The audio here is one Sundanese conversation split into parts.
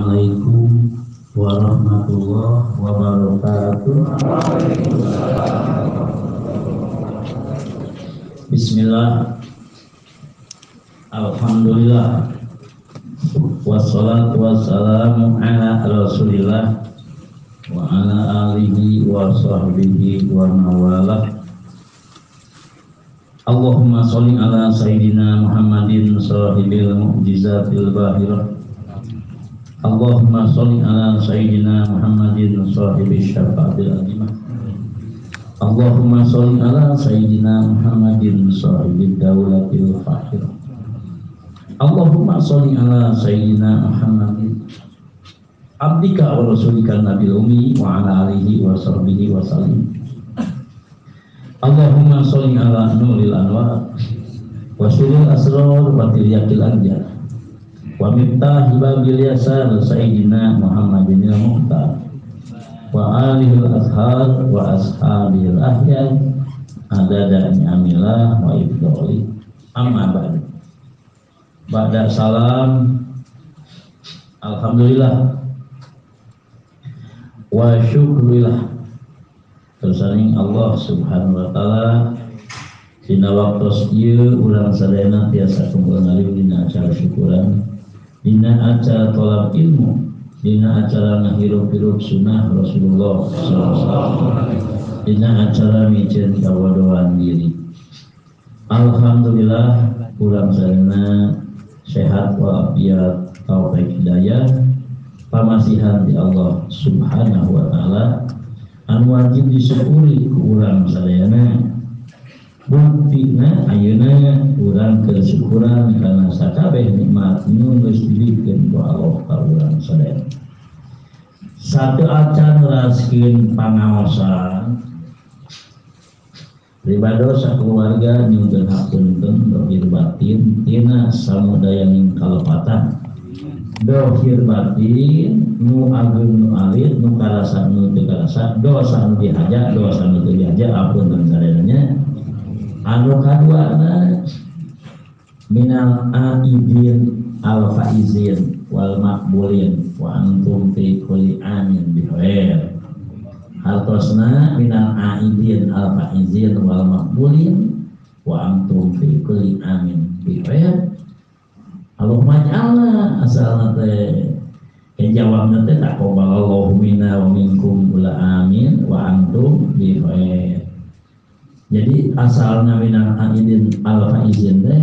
Assalamualaikum warahmatullahi wabarakatuh. Bismillah, alhamdulillah, wassalatu wassalamu ala rasulillah wa ala alihi wa sahbihi wa mawalah. Allahumma sholli ala sayyidina Muhammadin sahibil mu'jizatil bahirah. Allahumma sholli ala sayyidina Muhammadin sahibis syafa'atil azimah. Allahumma sholli ala sayyidina Muhammadin sahibid daulatil fakhirah. Allahumma sholli ala sayyidina Muhammadin abdika wa rasulika nabil ummi wa ala alihi wa sahbihi wa sallim. Allahumma sholli ala nuril anwar wa sirril asrar wa tiryaqil anjar wa miftahi babil yasar sayyidina Muhammadin al-mukhtar wa alihil azhar wa ashabil ahyar adada ni'amillah wa ibdoli. Amma ba'du. Ba'da salam, alhamdulillah wa syukurillah tersaring Allah subhanahu wa ta'ala dina waktos ieu urang sadayana tiasa kumpul ngalim dina acara syukuran, dina acara tolak ilmu, dina acara ngahirup-hirup sunnah Rasulullah SAW, dina acara miceun kabodohan diri. Alhamdulillah urang sadayana sehat walafiat, taufik hidayah, pamasihan di Allah subhanahu wa ta'ala anu wajib disyukuri ku urang sadayana. Buktina ayeuna urang kesyukuran karena sakabeh nikmat nu geus dibikeun ku Allah ka urang sadayana. Satu acan neraskeun pangaosan pribados sakeluarga nyungkeun hapunten dohir batin tina samudayaning kalepatan. Dohir batin nu ageung nu alit nu karasa nu teu karasa, dosa nu dihaja dosa nu teu dihaja, apunten sadayana. Anu kaduana minal aidin al faizin wal maqbulin wa antum fi kulli amin bi khair. Hartosna minal aidin al faizin wal maqbulin wa antum fi kulli amin bi khair. Allahumma ja'alna asalna teh jawabna teh taqabbalallahu minna wa minkum ula amin wa antum bi khair. Jadi asalna minal aidin al faizin teh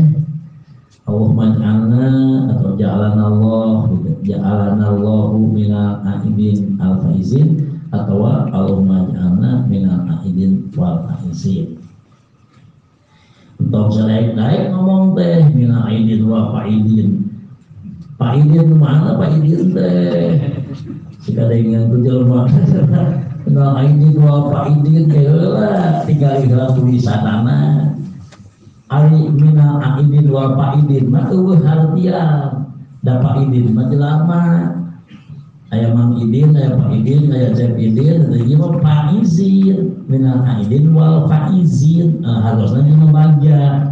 Allahumma ja'alna atau ja'alana Allah gitu. Ja'alana Allahu minal aidin al faizin atau Allahumma ja'alna minal aidin wal faizin. Entong sadaek-daek ngomong teh minal aidin wal faizin. Faizin mana faizin teh? Sikadengan ku jelema. Minal aidin wal faizin heula tinggal ikhlas tulisanana. Ari minal aidin wal faizin mah eueuh hartian. Da faizin mah jelema. Aya Mang Idin, aya Pak Idin, aya Cep Idin, ieu mah faizin. Minal aidin wal faizin harusna nu bagja.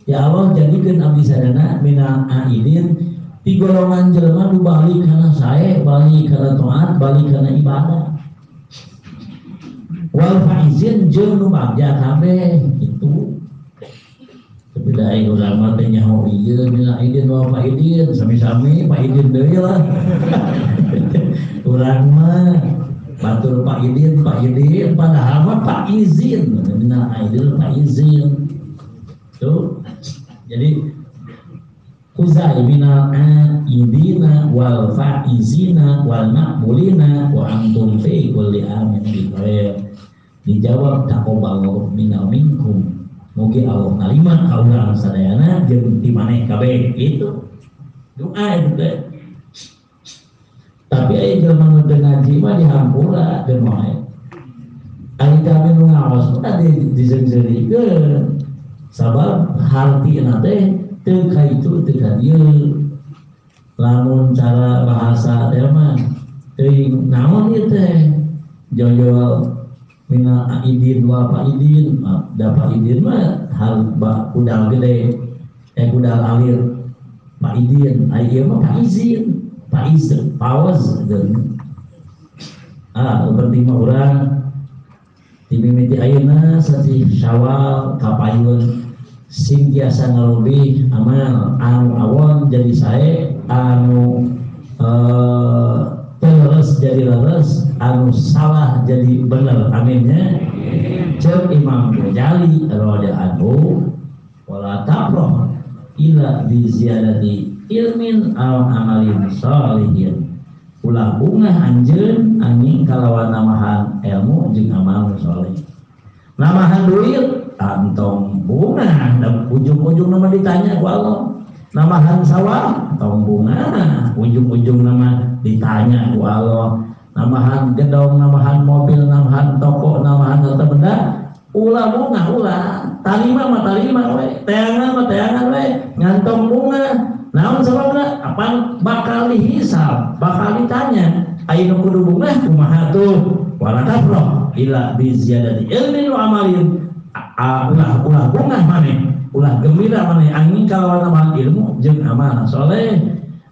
Ya Allah jadikeun abdi sadana minal aidin ti golongan jelema nu balik kana sae, balik kana taat, balik kana ibadah. Wal faizin jeung nu bagja kabeh itu. Tapi da aya urang mah teh nyaho ieu minal aidin wal faizin, sami-sami faizin deui lah. Urang mah batur Pak Idin, Pak Idin, padahal mah Pak Izin, minal aidin Pak Izin. Tuh, jadi khuzai minal aidina wal faizina wal maqbulina wa antum fi kulli amin bi khair. Dijawab taqabbalallahu minna minkum. Mugi Allah narima ka urang sadayana jeung ti maneh kabeh gitu. Doa itu teh. Tapi aya jelema nu teu ngaji mah dihampura deun wae. Ari kami nu ngaos mah dizeung-zeurikeun. Sabab hartina teh teu ka itu teu ka dieu. Lamun cara bahasa teh mah teuing naon ieu teh? Jojol minal aidin wa faidin, da faidin mah hal kudal gede, kudal alir faidin, ai ieu mah faizin. Faiz Fawaz dan penting mah urang di mimiti ayeuna sasih Syawal kapayun sing biasa ngalobih amal anu awon jadi sae anu leres jadi leres anu salah jadi bener aminnya. Ceuk Imam Ghazali radhiyallahu anhu wala tafrah illa bi ziyadati ilmin aw amalin sholihin ulah bungah anjeun angin kalawan namahan ilmu jeung amal soleh. Namahan duit tong bungah dan ujung-ujung nama ditanya ku Allah. Namahan sawah tong bungah ujung-ujung nama ditanya ku Allah. Namahan gedong, namahan mobil, namahan toko, namahan harta benda ulah bungah ulah tarima mah tarima we, teangan mah teangan we, ngantong bungah. Naon sababna? Apan bakal dihisab, bakal ditanya. Ayeuna kudu bungah kumaha tuh? Wala tafrah illa bi ziyadati ilmin wa amalin. Ulah bungah maneh, ulah gembira maneh angin kalawan amal ilmu jeung amal soleh.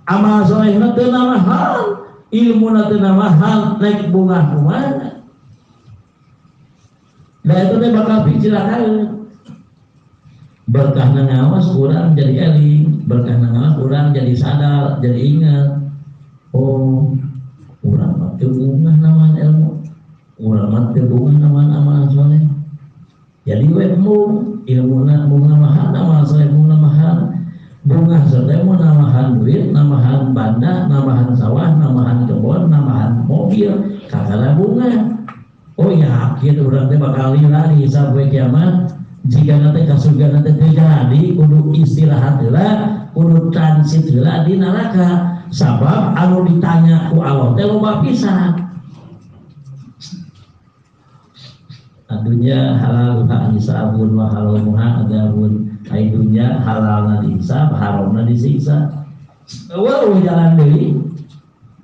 Amal soleh teu namahan, ilmu teu namahan, naik bungah kumaha? Da eta teh bakal picilakaeun. Berkahna ngaos urang jadi eling, berkahna ngaos urang jadi sadar, jadi ingat. Oh, urang mah teu bungah namahan ilmu, urang mah teu bungah namahan amal soleh. Jadi we embung ilmuna mung namahan, amal soleh mung namahan. Bungah soleh mung namahan duit, namahan banda, namahan sawah, namahan kebon, namahan mobil, kakara bungah. Oh yakin urang teh bakal lila dihisab poe kiamat. Jika nanti ke surga nanti terjadi kudu istirahat heula, kudu transit heula di neraka. Sabab anu ditanya ku Allah teh loba pisan. Dunya halal hisabun wa haramuha adzabun. Ai dunya halalna dihisab, haramna disiksa. Eueuh jalan deui.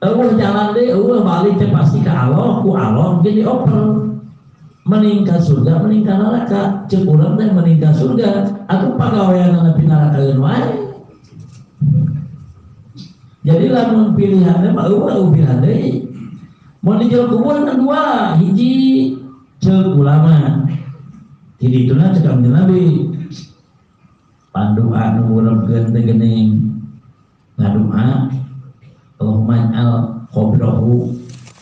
Eueuh jalan deui, eueuh balik teh pasti ka Allah, ku Allah ge dioper. Meningkat surga, meningkat neraka. Ceuk urang teh meningkat surga, atuh pagaweanna nepi nerakaeun wae. Jadi lamun pilihanna mah eueuh pilihan deui. Mun di jero kubur kan dua, hiji ceuk ulama. Di dituna ceuk Kanjeng Nabi. Pandoa nu ngurepkeun teh geuning ngadoa Allahumma ij'al qabrahu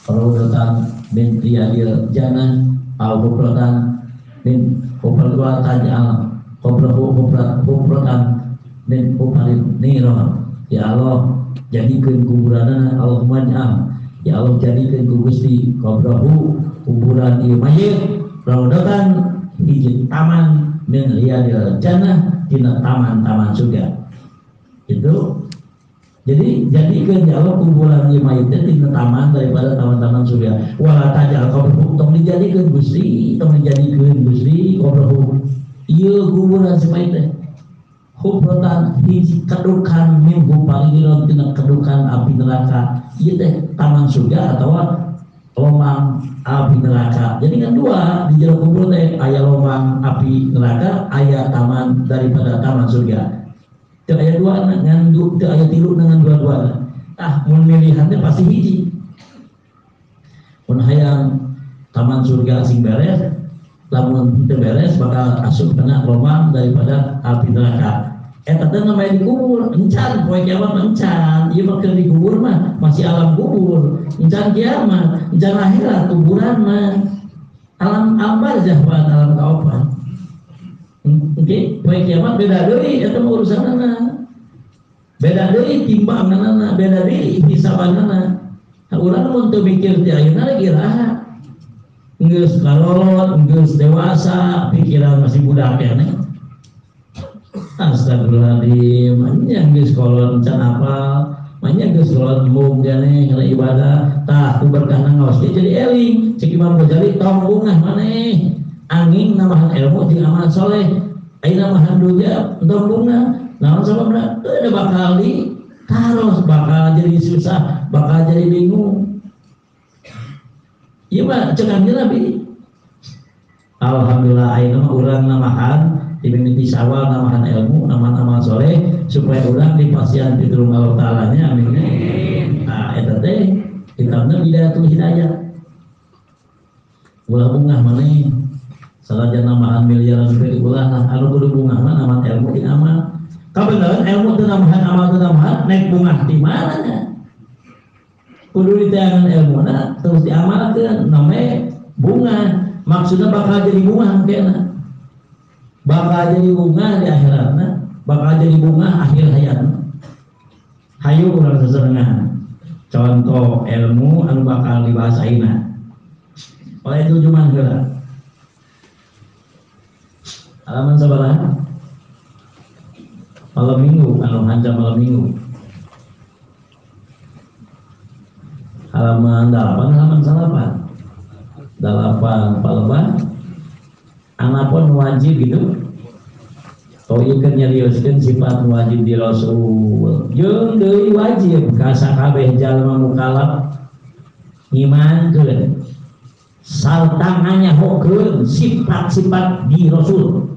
raudatan min riyadil jannah aw hufratan min hufrat taj'al qabrahu hufratan min hufarin niran. Ya Allah jadikeun kuburanna, Allahumma ij'al, ya Allah jadikeun ku Gusti qabrahu kuburan ieu mayit raudatan hiji taman min riyadil jannah tina taman-taman surga. Itu jadi jadikeun ya Allah kuburan ieu mayit teh tina taman daripada taman-taman surga. Wala tajal qabrahu tong dijadikeun Gusti, tong dijadikeun Gusti qabrahu ieu kuburan si mayit teh hufratan hiji kedukan min huparin tina kedukan api neraka. Ieu teh taman surga atawa lomang api neraka. Jadi kan dua di jero kubur teh aya lomang api neraka, aya taman daripada taman surga. Teu aya dua ngan teu aya tilu dengan dua-dua. Tah mun milihan teh pasti hiji. Mun hayang taman surga sing beres, lamun teu beres bakal asup kana lomang daripada api neraka. Eta teh namanya dikubur, encan poe kiamat encan. Ieu mah keur dikubur mah masih alam kubur, encan kiamat, encan akhirat kuburan mah. Alam barzah mah alam kaopat. Oke, poe kiamat beda deui eta mah urusanana. Beda deui timbanganana, beda deui hisabanana. Nah, urang mun teu mikir ti ayeuna lagi iraha. Geus kalolot, geus dewasa, pikiran masih budak keneh. Astagfirullahaladzim, nya geus kolot encan apal, nya geus kolot embung keneh kana ibadah, tah ku berkahna ngaos ge jadi eling. Ceuk Imam Ghazali tong bungah maneh. Angin namahan ilmu jeung amal soleh, ayeuna namahan dunya tong bungah. Naon sababna? Teu bakal di taros, bakal jadi susah, bakal jadi bingung. Ieu mah ceuk Kanjeng Nabi. Alhamdulillah ayeuna mah urang namahan dimimiti Syawal namahan ilmu, namahan amal soleh supaya urang dipasihan pitulung Allah Ta'ala nya, amin. Tah eta teh kitabna Bidayatul Hidayah. Ulah bungah maneh sanajan nambahan miliaran rupiah ulah lah anu kudu bungah mah nambahan ilmu di amal. Kabeneran ilmu teu nambahan amal teu nambahan naik bungah di mana nya? Kudu diteangan ilmuna terus diamalkeun namanya bunga. Maksudnya bakal jadi bunga kena. Bakal jadi bunga di akhiratna, bakal jadi bunga akhir hayatna. Hayu urang seserengan. Contoh ilmu anu bakal dibahas ayeuna. Oleh itu cuman heula. Halaman sabaraha? Malam minggu, anu hanca malam minggu. Halaman 8, halaman 9. 8 palebah. Anapun wajib gitu. Oh ieu keur nyarioskeun sifat wajib di Rasul. Jeung deui wajib ka sakabeh jalma mukallaf ngimankeun sarta nganyahokeun sifat-sifat di Rasul.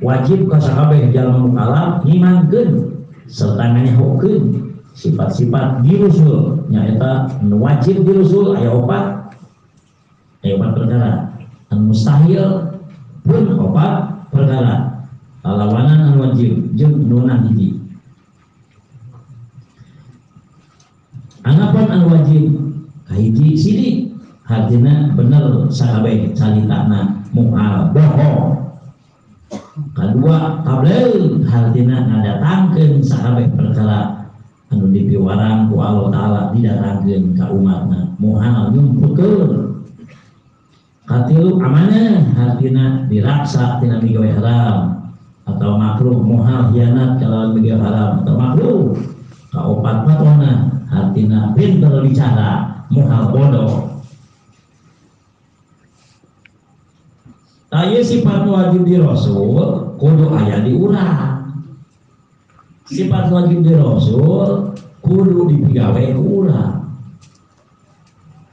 Wajib ka sakabeh jalma mukallaf ngimankeun sarta nganyahokeun sifat-sifat di Rasul. Nyaeta nu wajib di Rasul aya opat. Aya opat perkara. Anu mustahil pun opat perkara. Lalawanan anu wajib jeung nunah hiji. Anggapan anu wajib kahiji sidik hartina bener sakabeh caritana moal bohong. Kadua tabligh hartina ngadatangkeun sakabeh perkara anu dipiwarang ku Allah Taala didatangkeun ka umatna moal nyumputkeun. Katilu amanah hartina diraksa tina migawe haram atau makruh moal hianat kalawan migawe haram atau makruh. Kaopat patona hartina pinter bicara moal bodoh. Tah ieu sifat wajib di Rasul kudu aya di urang. Sifat wajib di Rasul kudu dipigawe ku urang.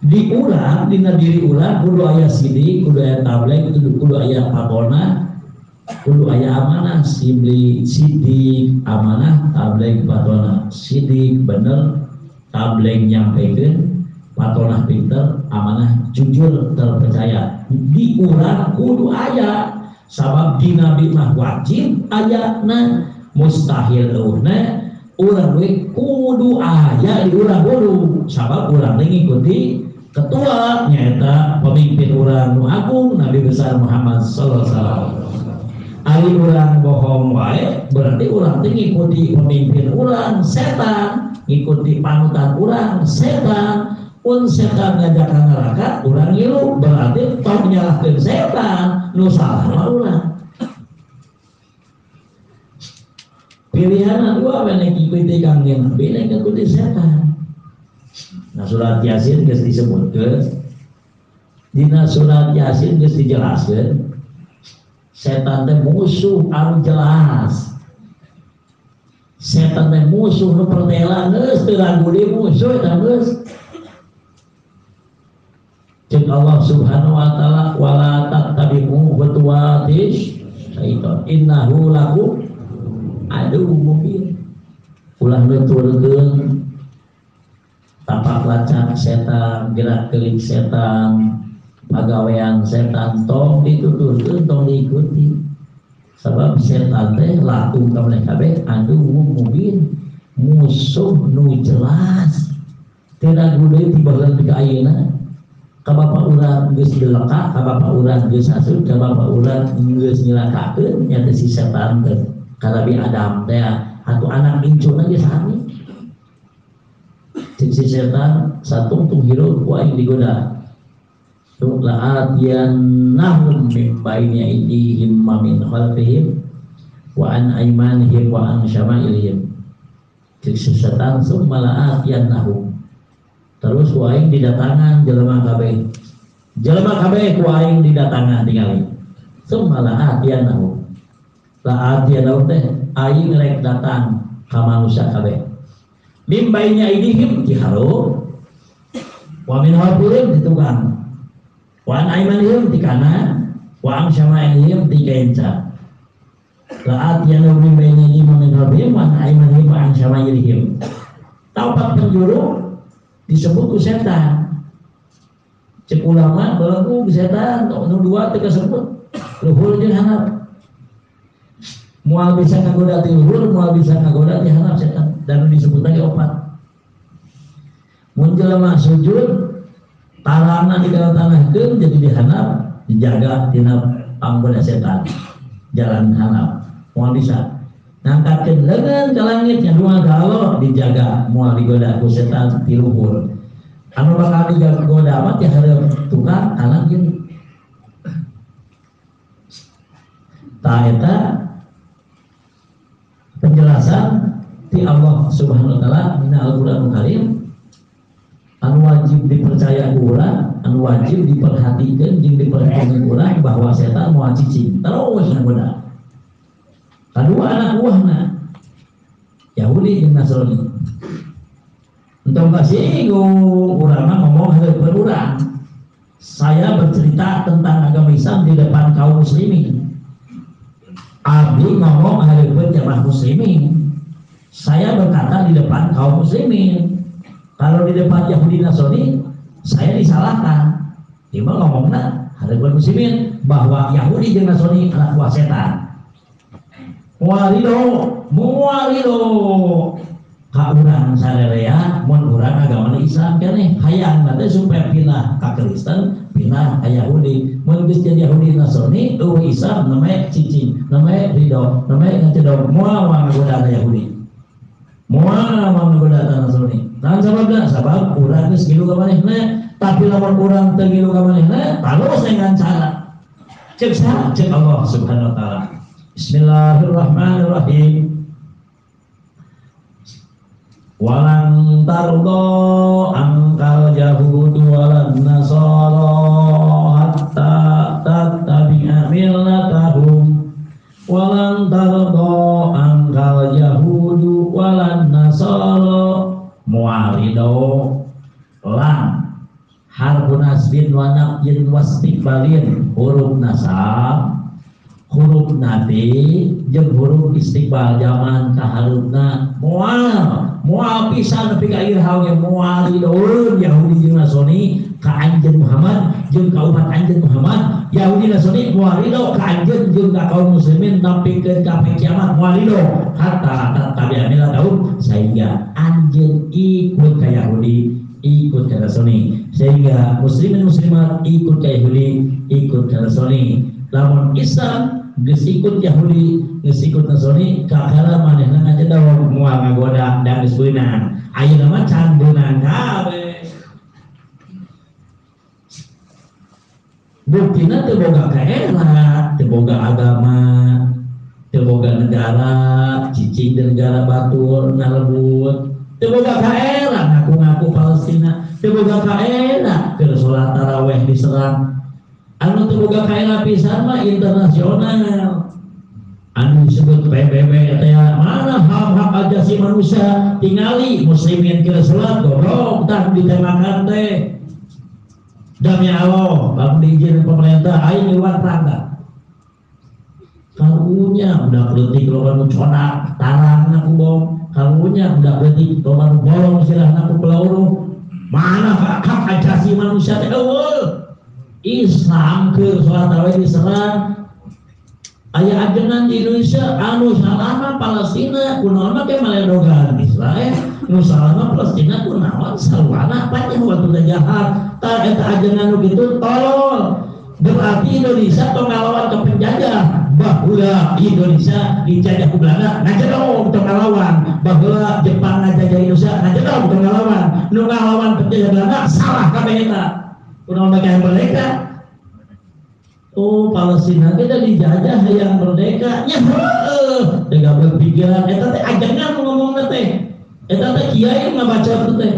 Di urang, dina diri urang kudu aya sidik, kudu aya tabligh, kudu aya patona, kudu aya amanah. Sidik amanah, tabligh patona. Sidik bener, tabligh nyampekeun, patonah pinter, amanah jujur terpercaya. Di urang kudu aya, sabab di nabi mah wajib ayana, mustahil eueuhna. Urang we kudu aya di urang kudu, sabab urang teh ngikuti ketua nyaeta pemimpin urang nu agung Nabi besar Muhammad sallallahu alaihi wasallam. Ari urang bohong wae berarti urang teh ngikuti pemimpin urang setan, ngikuti panutan urang setan. Un setan ngajak ka neraka urang ngilu berarti tong nyalahkeun setan, nu salah mah urang. Pilihan dua we ngikuti Kangjeng Nabi nek ngikuti setan. Nah surat Yasin geus disebutkeun. Dina surat Yasin geus dijelaskeun setan teh musuh anu jelas. Setan teh musuh nu pertela geus teu ragu deui musuh eta geus. Ceuk Allah Subhanahu wa taala wala tattabi'u khutuwatis syaitan innahu lakum aduwwun mubin. Ulah nuturkeun tapak lacak setan, gerak gerik setan, pagawean setan tong dituturkeun, tong diikuti. Sebab setan teh lakum ka maneh kabeh aduwwun mubin, musuh nu jelas. Teu ragu deui ti baheula ti ka ayeuna. Ka bapa urang geus dileka, ka bapa urang geus hasud, ka bapa urang geus nyilakakeun nya teh si setan teh. Ka Nabi Adam teh atuh anak incuna ge sami. Cek si setan satungtung hirup ku aing digoda. La'atiyannahum min baini aydihim wa min khalfihim wa an aymanihim wa an syama'ilihim. Cek si setan summa la'atiyannahum. Terus ku aing didatangan jelema kabeh. Jelema kabeh ku aing didatangan tingali. Summa la'atiyannahum. La'atiyannahum teh aing rek datang ka manusia kabeh. Min baini aydihim ti hareup wa min khalfihim ti tukang. Wa an aymanihim ti kanan wa an syama'ilihim ti kaenca. La'atiyannahum min baini aydihim wa min khalfihim wa an aymanihim wa an syama'ilihim. Opat penjuru disebut ku setan. Cek ulama belenggu ku setan, nu dua teu kasebut. Luhur jeung handap. Moal bisa ngagoda ti luhur, moal bisa ngagoda ti handap setan. Dan disebut lagi opat. Mun jelema sujud talangna di dalam tanah keun jadi dihandap, dijaga tina panggoda setan. Jalan handap, moal bisa. Ngangkatkeun leungeun ka langit nya dua ka Allah dijaga moal digoda ku setan ti luhur. Anu bakal digoda mah ti hareup tukang kanan kiri. Tah eta penjelasan ti Allah Subhanahu wa taala dina Al-Qur'anul Karim anu wajib dipercaya ku urang, anu wajib diperhatikeun jeung diperhitungkeun ku urang bahwa setan moal cicing terus ngagoda. Kedua anak buahna Yahudi jeung Nasrani. Entong kasinggung urang mah ngomong hareupeun urang. Saya bercerita tentang agama Islam di depan kaum muslimin. Abdi ngomong hareupeun jamaah muslimin. Saya berkata di depan kaum muslimin. Kalau di depan Yahudi Nasrani saya disalahkan. Ieu mah ngomongna hareupeun muslimin bahwa Yahudi jeung Nasrani anak buah setan. Muarido, muarido ka urang sarerea mun urang agama Islam keneh hayang teh supaya pindah ka Kristen, pindah ka Yahudi. Mun geus jadi Yahudi Nasrani eueuh Islam namanya cicing, namanya ridho, namanya ngecedok moal ngagoda Yahudi. Moal ngagoda Nasrani. Naon sababna? Sabab urang geus ngilu ka manehna, tapi lamun urang teu ngilu ka manehna, talus dengan cara. Cek saha? Cek Allah Subhanahu wa taala. Bismillahirrahmanirrahim. Walan tardo angkal yahudu walan nasara hatta tattabi'a millatahum. Walan tardo angkal yahudu walan nasara muarido lan harfu nasbin wa nafyin wastiqbalin huruf nasab huruf nabi jeung huruf istiqbal zaman kaharupna moal moal pisan nepi ka iraha ge moal ridoeun Yahudi jeung Nasrani ka anjeun Muhammad jeung ka umat anjeun Muhammad. Yahudi Nasrani moal ridho ka anjeun jeung ka kaum muslimin nepikeun ka kiamat moal ridho hatta tattabi'a millatahum sehingga anjeun ikut ka Yahudi ikut ka Nasrani sehingga muslimin muslimat ikut ka Yahudi ikut ka Nasrani. Lamun Islam geus ikut Yahudi geus ikut Nasrani kakara manehna ngacedok moal ngagoda dan geus beunang. Ayeuna mah can beunang kabeh. Buktina teu boga kaera, teu boga agama, teu boga negara, cicing di negara batur ngalebut, teu boga kaera ngaku-ngaku Palestina, teu boga kaera keur salat tarawih diserang. Anu teu boga kaera pisan mah internasional. Anu disebut PBB teh mana hak-hak asasi manusia tingali muslimin keur salat goblok tah ditembakan teh. Demi Allah, lamun diizinin pemerintah aing ngiluan perang tah. Karunya budak leutik loba nu codak tarangna ku bom, karunya budak leutik loba nu bolong sirahna ku peluru. Mana hak asasi manusia teh eueuh. Islam keur salat tarawih diserang. Aya ajengan di Indonesia anu salah mah Palestina kunaon mah ke maledogan Israel, nu salah mah Palestina kunaon sarwana panjang waktu jahat. Tah eta ajengan nu kitu tolol. Berarti Indonesia tong ngalawan ke penjajah. Baheula Indonesia dijajah ku Belanda, ngajedog tong ngalawan. Baheula Jepang ngajajah Indonesia, ngajedog tong ngalawan. Nu ngalawan penjajah Belanda salah kabeh eta. Kunaon make merdeka? Oh, Palestina kita dijajah yang merdeka nya heueuh teu berpikiran eta teh ajengan ngomongna teh. Eta teh kiai ngabaca teh.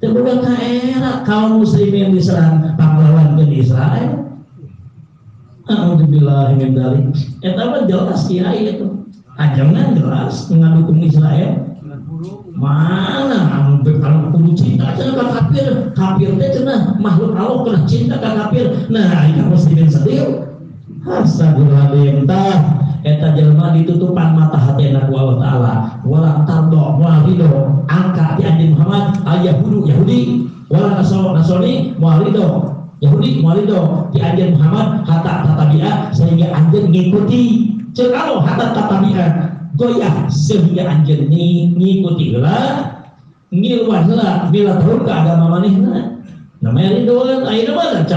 Teu boga kaera kaum muslimin diserang pahlawan ke Israel. A'udzubillahi min dzalik. Eta mah jelas kiai itu. Ajengan jelas ngadukung Israel. Mana kalau kudu cinta cenah ka kafir, kafir teh cenah makhluk Allah kena cinta ka kafir. Nah, ieu muslimin sedih. Astagfirullahaladzim. Tah Eta jelema ditutupan mata hatena ku Allah Ta'ala. Wala tardo moal ridho angka ti anjeun Muhammad al yahudu Yahudi wala nasrani moal ridho Yahudi moal ridho ti anjeun Muhammad hatta tatabia sehingga anjeun ngikuti. Ceuk Allah hatta tatabia goyah sehingga anjeun ngikuti heula ngiluan heula bila turun ke agama manehna. Namanya ridhoan ayeuna mah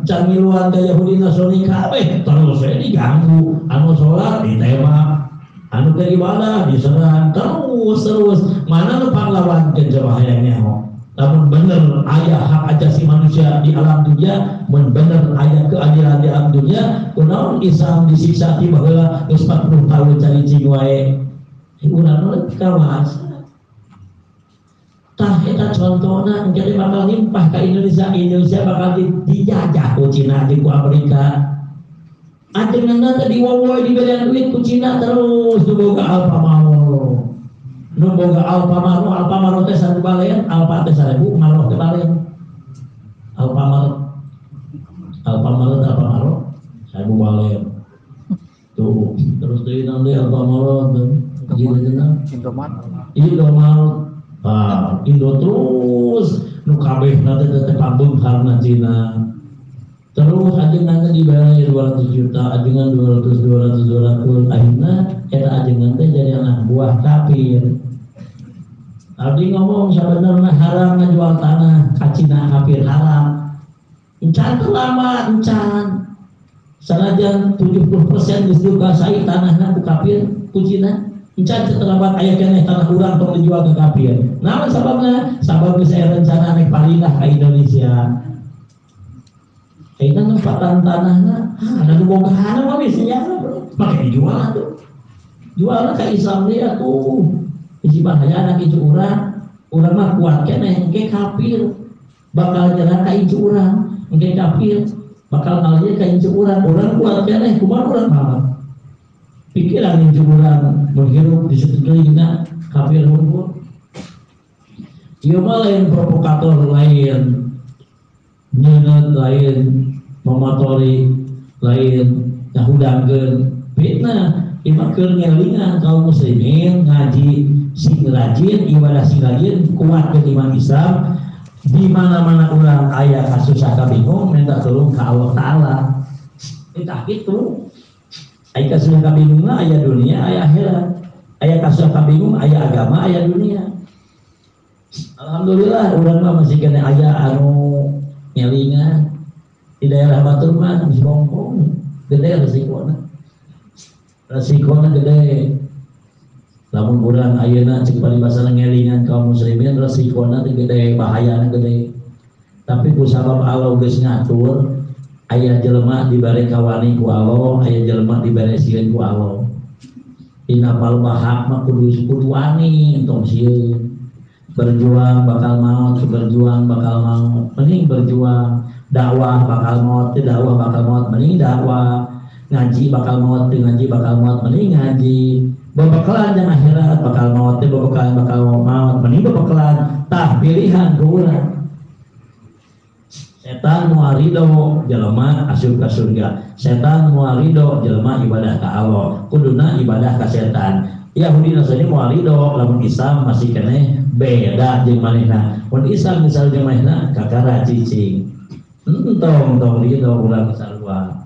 can ngiluan ka Yahudi Nasrani kabeh terus we diganggu, anu salat ditembak, anu keur ibadah diserang terus terus. Mana nu panglawankeun coba hayang nyaho. Lamun bener aya hak asasi manusia di alam dunia, mun bener aya keadilan di alam dunia, kunaon Islam disiksa ti baheula geus 40 tahun cari cing wae. Urang mah kawasa. Tah eta contona engke bakal limpah ka Indonesia, Indonesia bakal dijajah ku Cina jeung ku Amerika. Ajenganna teh diwowoy diberian duit ku Cina terus nu boga Alfamart. Nu boga Alfamart, Alfamart teh satu balen, Alfa teh 1000, Maroh teh balen. Alfamart. Alfamart Alfamart 1000 balen. Tuh, terus deui naon deui Alfamart teh. Indomaret. Indomaret. Ah, Indo terus nu kabehna teh teh pambeungharna Cina. Terus ajengan teh dibayar 200 juta, ajengan 200 200 200, akhirna eta ajengan teh jadi anak buah kafir. Abdi ngomong sabenerna haram ngajual tanah ka Cina kafir haram. Encan teu lama encan. Sanajan 70% geus dikuasai tanahna ku kafir ku Cina. Encan terlambat aya keneh tanah urang tong dijual ke kafir. Naon sababna? Sabab geus aya rencana nek parinah ka Indonesia. Ayeuna nempatan tanahna, ada nu bogahanna mah geus nya, make dijual atuh. Jualna ka Islam deui atuh. Hiji bahaya anak incu urang, urang mah kuat keneh engke kafir. Bakal nyerang ka incu urang, engke kafir bakal ngalir ka incu urang, urang kuat keneh kumaha urang mah. Pikiran incu urang menghirup di sekelilingna kafir hukum. Ieu mah lain provokator, lain nyeungeut, lain memotori, lain ngahudangkeun fitnah. Ieu mah keur ngelingan kaum muslimin ngaji sing rajin, ibadah sing rajin, kuatkeun iman Islam. Di mana-mana urang aya kasusah kabingung minta tolong ka Allah Ta'ala. Entah kitu. Aya kasusah kabingungna aya dunia, aya akhirat. Aya kasusah kabingung, aya agama, aya dunia. Alhamdulillah urang mah masih kena aya anu ngelingan di daerah Batur mah geus bongkong, gede resikona. Resikona gede. Lamun urang ayeuna cek paribasana ngelingan kaum muslimin resikona teh gede, bahayana gede. Tapi ku sabab Allah geus ngatur aya jelema dibere kawani ku Allah, aya jelema dibere sieun ku Allah. Dina palbah hak mah kudu wani tong sieun. Berjuang bakal maut, berjuang bakal maut, mending berjuang. Dakwah bakal maut, dakwah bakal maut, mending dakwah. Ngaji bakal maut, ngaji bakal maut, mending ngaji. Bebekalan yang akhirat bakal maut, bebekalan bakal maut, mending bebekalan. Tah pilihan ku urang. Setan moal ridho jelema asup ka surga. Setan moal ridho jelema ibadah ka Allah. Kuduna ibadah ka setan. Yahudi Nasrani moal ridho lamun Islam masih keneh beda jeung manehna. Mun Islam misal jeung manehna kakara cicing. Entong tong ridho urang sarua.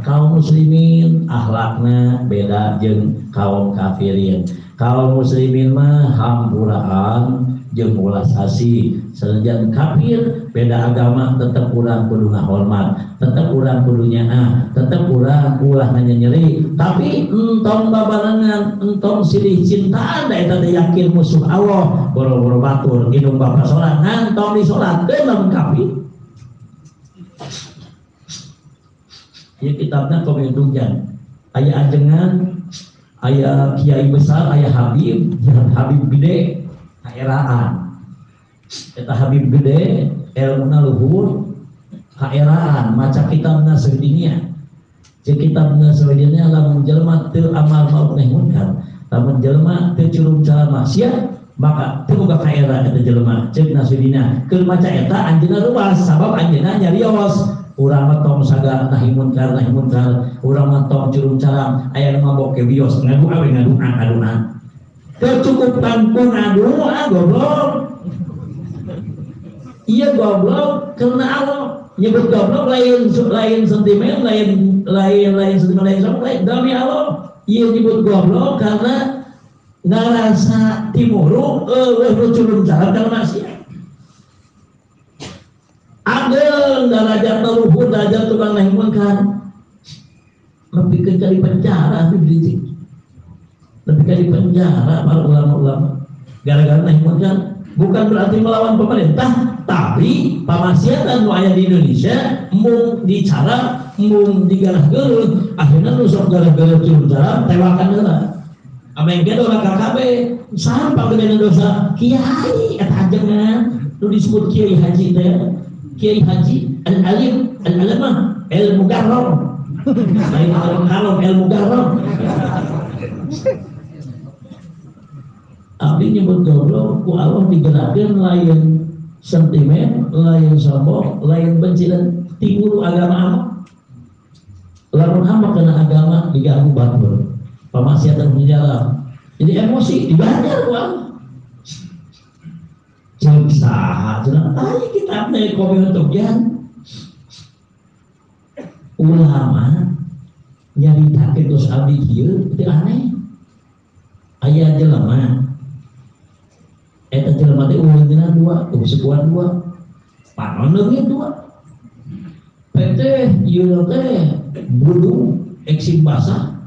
Kaum muslimin akhlakna beda jeung kaum kafirin. Kaum muslimin mah hampuraan jeung ulas asih. Sanajan kafir beda agama tetep urang kudu ngahormat, tetep urang kudu nyaah, tetep urang ulah nyeri, tapi entong babarengan, entong silih cintaan da eta teh yakin musuh Allah, boro-boro batur indung bapa sorangan tong disolatkeun lamun kafir. Ieu kitabna komentujan. Aya ajengan, aya kiai besar, aya habib, habib gede kaeraan. Eta habib gede ilmuna luhur kaeraan, maca kitabna seudinya. Jeung kitabna seudinya lamun jelema teu amal ma'ruf nahi munkar, lamun jelema teu curug cara maksiat, maka teu boga kaera eta jelema. Ceuk nasudina keur maca eta anjeunna ruas sabab anjeunna nyarios. Urang mah tong sagala nahi munkar nahi munkar, urang mah tong curung caram, aya nu mabok ke bios ngadoa we ngadoa ngadoa. Teu cukup ku ngadoa goblok. Iya goblok karena Allah nyebut goblok lain lain sentimen lain lain lain sentimen lain sok lain demi Allah. Iya nyebut goblok karena ngarasa timurung eueuh nu curung caram kana maksiat. Ageng darajat luhur darajat tukang nahi munkar lebih ke di penjara lebih ke di penjara para ulama-ulama gara-gara nahi munkar. Bukan berarti melawan pemerintah, tapi pamaksiatan nu aya di Indonesia mung dicara mung digarah geuleuh akhirna nu sok garah geuleuh curung caram tewakan heula ameng ge dosa KKB saha pagedena dosa kiai eta ajengan nu disebut kiai haji teh. Kiai Haji Al-Alim Al-Alamah Ilmu Garong lain kalong-kalong ilmu garong. Abdi nyebut goblok ku Allah digerakkeun lain sentimen, lain sombong, lain benci dan timbul agama amak. Lamun amak kena agama diganggu batur pamaksiatan di dalam jadi emosi dibayar ku Allah. Cek saha cenah aya kitab teh kopi untuk jan ulama nyaritakeun geus abdi kieu teu aneh. Aya jelema eta jelema teh uleungeuna dua, sukuan dua, panon leungit dua. Teh ieu teh budung eksim basah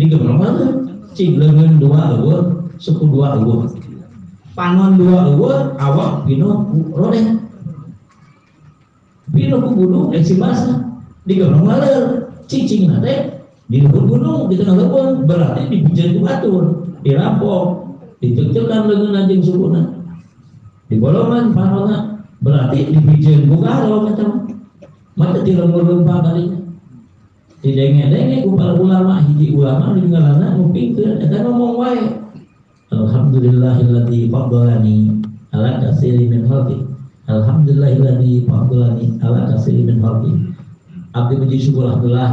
digebrong teh cing leungeun dua eueuh, suku dua eueuh. Panon dua eueuh awak pino ku rodeh pino ku gunung eksim basah digebrong laleur cicing teh di luhur gunung di tengah leuweung berarti dipijeun ku batur dirampok diceuceukan leungeunna jeung sukuna dibolongan panonna berarti dipijeun ku kalong eta mah mata ti lembur leumpang kalinya didenge-denge ku para ulama hiji ulama di ngaranna ngupingkeun eta ngomong wae alhamdulillahilladzi faddalani ala katsirin min khalqi alhamdulillahilladzi faddalani ala katsirin min khalqi. Abdi puji syukur alhamdulillah,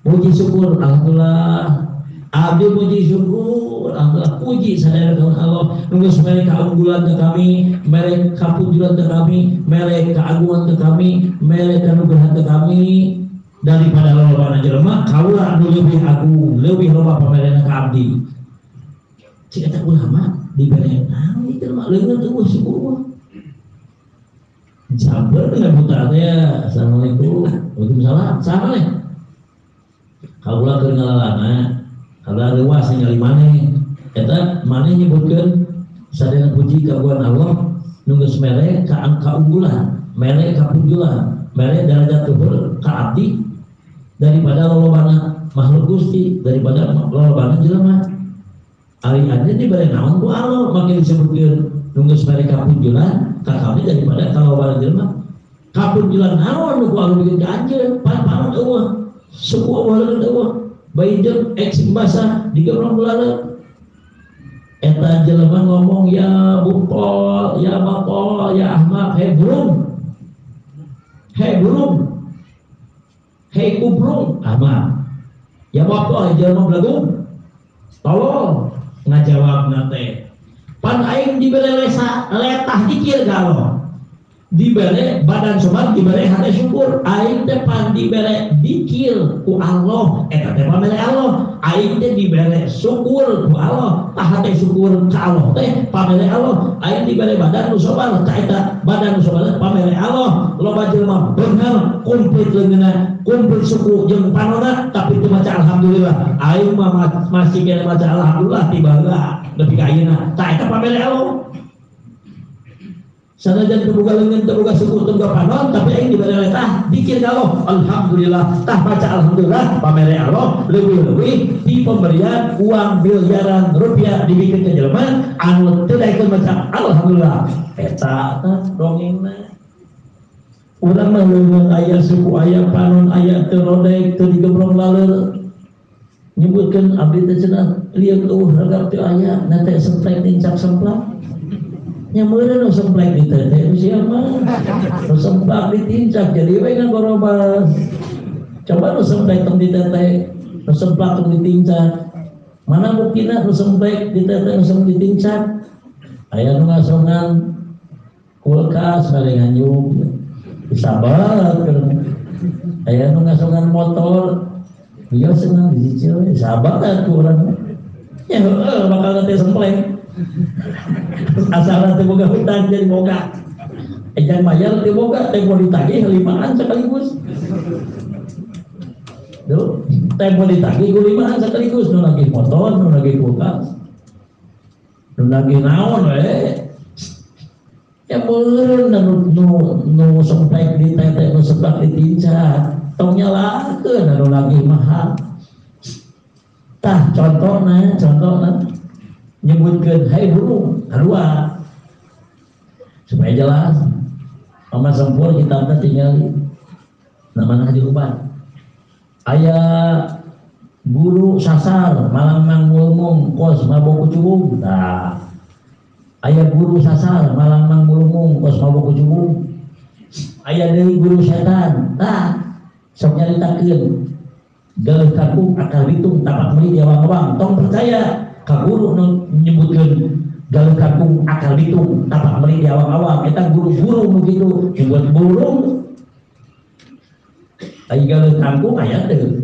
puji syukur alhamdulillah, abdi puji syukur alhamdulillah, puji sadaya ka Allah nu geus mere kaunggulan ka kami, mere kapujulan ka kami, mere keagungan ka kami, mere kanugrahan ka kami daripada lolobana jelema kaula nu leuwih agung, leuwih loba pamerena ka abdi. Cik eta ulama dibere naon ieu jelema leungeun eueuh suku eueuh. Sabar dengan putra teh assalamualaikum waalaikumsalam sama nih. Kaula keur ngalalana, kaula leuwas ningali maneh. Eta maneh nyebutkeun sadaya puji kagungan Allah nu geus mere ka kaunggulan, mere kapujulan, mere darajat luhur ka abdi daripada lolobana makhluk Gusti, daripada lolobana jelema. Ari anjeun dibere naon ku Allah makin disebutkeun nu geus mere kapujulan ka kami daripada kalobana jelema. Kapujulan naon nu ku Allah bikin ka anjeun, pan-panon eueuh, suku eueuh leungeun eueuh, bayi jeung eksim basah digebrong bulareut. Eta jelema ngomong ya bupol, ya bapol, ya ahmak, hei burung. Hei burung. Hei kubrung, ahmak. Ya bapol, jelema belagung. Tolong ngajawabna teh. Pan aing dibere lesa letah dikir ka Allah. Dibere badan sobat, dibere hati syukur. Aing teh pan dibere dikir ku Allah, eta teh pamere Allah. Aing teh dibere syukur ku Allah, tah hate syukur ka Allah teh pamere Allah. Aing dibere badan nu sobar, tah eta badan nu sobar pamere Allah. Loba jelema beunghar komplit leungeunna, komplit suku jeung panonna tapi teu maca alhamdulillah. Aing mah masih keneh maca alhamdulillah ti baheula nepi ka ayeuna. Tah eta pamere Allah. Sanajan teu boga leungeun, teu boga suku, teu boga panon, tapi aing dibere letah dikir ka Allah. Alhamdulillah, tah baca alhamdulillah pamere Allah leuwih-leuwih ti pemberian uang miliaran rupiah dibikeun ka jelema anu teu daekeun maca alhamdulillah. Eta tah dongengna. Urang mah leungeun aya suku, aya panon, aya teu rodek, teu digebrong laleur. Nyebutkeun abdi teh cenah lieuk eueuh ragam teu aya, na teh semprek nincak semplak. Nya meureun nu semplek di tete ku sia mah. Nu semplak ditincak jadi we ngagorobas. Coba nu semplek tong di tete, nu semplak tong ditincak. Mana buktina nu semplek di tete nu semplek ditincak? Aya nu ngasongan kulkas bari nganyuk. Disabar aya nu ngasongan motor bieu senang dicicil sabar atuh urang. Ya heueuh bakal teh semplek. Asal teh boga hutang jadi boga. Ejan bayar teh boga teh mau ditagih limaan sekaligus. Duh, teh mau ditagih ku limaan sekaligus nu nagih motor, nu nagih kulkas. Nu nagih naon we. Ya meureun nu semplek di tete nu semplek ditincak. Tong nyalakeun anu nagih mahal. Tah contohna nyebutkeun hai burung kadua supaya jelas. Mama sempur kitabna tinggal namana Haji Uban. Aya guru sasar malang mulmung kos mabok kucubung. Tah aya guru sasar malang mulmung kos mabok kucubung. Aya deui guru setan. Tah sok nyaritakeun galuh kakung akal bitung tapak meuli diawang-awang. Tong percaya ka guru nu nyebutkeun galuh kakung akal bitung tapak meuli diawang-awang. Eta guru-guru nu kitu nyebut burung. Aya galuh kangkung aya teu?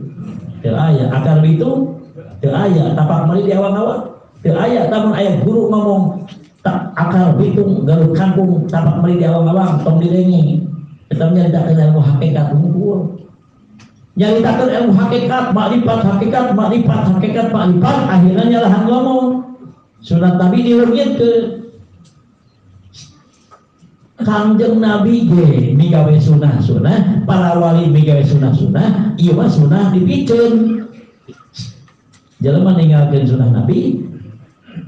Teu aya. Akal bitung teu aya, tapak meuli diawang-awang teu aya. Lamun aya guru ngomong akal bitung galuh kangkung tapak meuli diawang-awang tong didengi. Eta nyaritakeun ilmu hakikat unggul. Nyaritakeun ilmu hakikat, makrifat hakikat, makrifat hakikat, makrifat, akhirnya nyalahan ngomong. Sunat Nabi dileungitkeun. Kangjeng Nabi ge migawe sunah-sunah, para wali migawe sunah-sunah, ieu mah sunah dipiceun. Jelema ninggalkeun sunah Nabi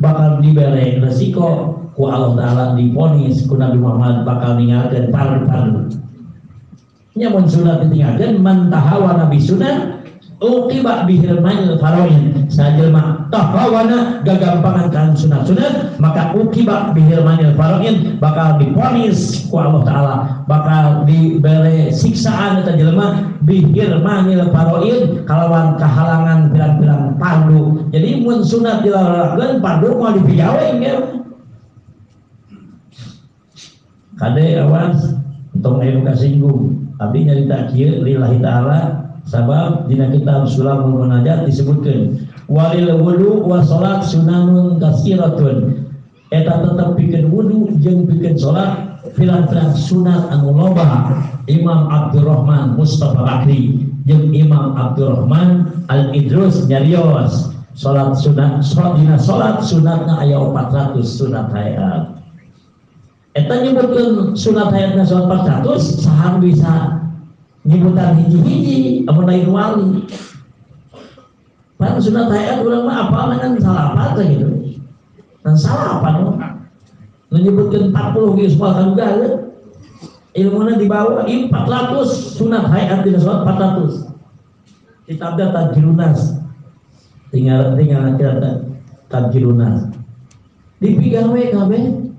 bakal dibere resiko ku Allah Ta'ala, diponis ku Nabi Muhammad bakal ninggalkeun fardu-fardu. Nya mun sunat ditinggalkeun man tahawana bi sunah uqiba bihirmanil farain. Sajelma tahawana gagampangan kan sunat-sunat maka uqiba bihirmanil farain bakal diponis ku Allah Ta'ala, bakal dibere siksaan eta jelema bihirmanil farain kalawan kahalangan pirang-pirang fardu. Jadi mun sunat dilarangkeun fardu moal dipigawe ge. Kade awas tong anu kasinggung. Abdi nyarita kieu lillahi ta'ala sabab dina kitab Sulamul Munajat disebutkeun walil wudu wa salat sunanun kasiratun. Eta tetep pikeun wudu jeung pikeun salat pirang-pirang sunat anu loba. Imam Abdurrahman Mustafa Bakri jeung Imam Abdurrahman Al-Idrus nyarios salat sunat dina salat sunatna aya 400 sunat hayat. Eta nyebutkeun sunat hayatna salat 400 saha bisa nyebutan hiji-hiji amun lain wali. Pan sunat hayat urang mah apal ngan salapat teh gitu. Ngan salapan nu nyebutkeun 40 geus moal kaduga ilmuna dibawa 400 sunat hayat dina salat 400. Kitabna Tajrunas. Tinggal kitab Tajrunas. Dipigawe kabeh.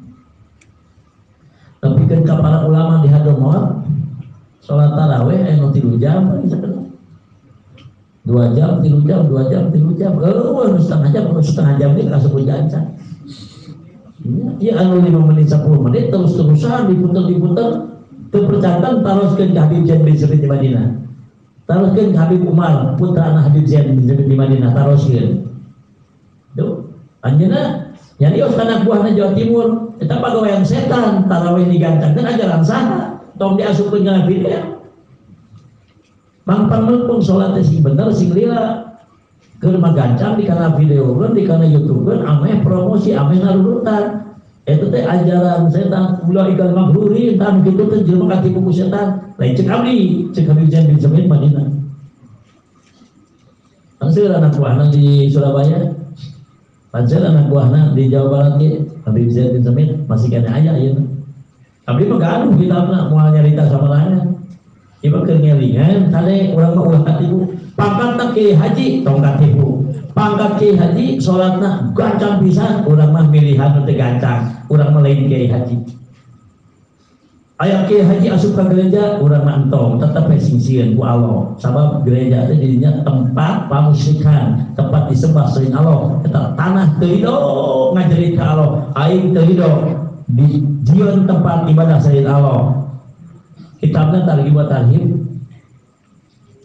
Tapi kan para ulama di Hadramaut sholat taraweh anu 3 jam 2 jam 3 jam 2 jam 3 jam eueuh setengah jam setengah jam ge kasebut jancan. Iya anu 5 menit 10 menit terus-terusan diputer-diputer teu percantan taroskeun ka Habib Zain bin Sabit di Madinah. Taroskeun ka Habib Umar putra Habib Zain bin Sabit di Madinah taroskeun. Duh anjeunna nyarios kana buahna Jawa Timur. Eta pagawean setan tarawih digancangkeun ajaran saha tong diasupkeun kana video. Mangpang meungpeung salat teh sing bener sing lila. Keur magancang di kana videokeun di kana YouTubekeun ameh promosi ameh ngarurutan. Eta teh ajaran setan ulah ikal maghrurin tah kitu teh jelema katipu ku setan. Lain ceuk abdi, ceuk Habib Zain bin Sabit Madinah. Hanseur anak buahna di Surabaya. Pancen anak buahna di Jawa Barat ge Habib Zain bin Samit masih kena aya ieu. Abdi mah gaduh kitabna moal nyarita samarana. Ieu mah keur ngelingan kade urang mah ulah katipu. Pangkatna kiai haji tong katipu. Pangkat Kiai Haji salatna gancang pisan, urang mah milihan teu gancang, urang mah lain Kiai Haji. Aya Kiai Haji asup ka gereja, urang mah entong, tetep we singsieun ku Allah. Sabab gereja teh jadinya tempat pamusyrikan, tempat disembah selain Allah. Eta tanah teu ridho ngajerit ka Allah, aing teu ridho di jieun tempat ibadah selain Allah. Kitabna Targhib wa Tarhib.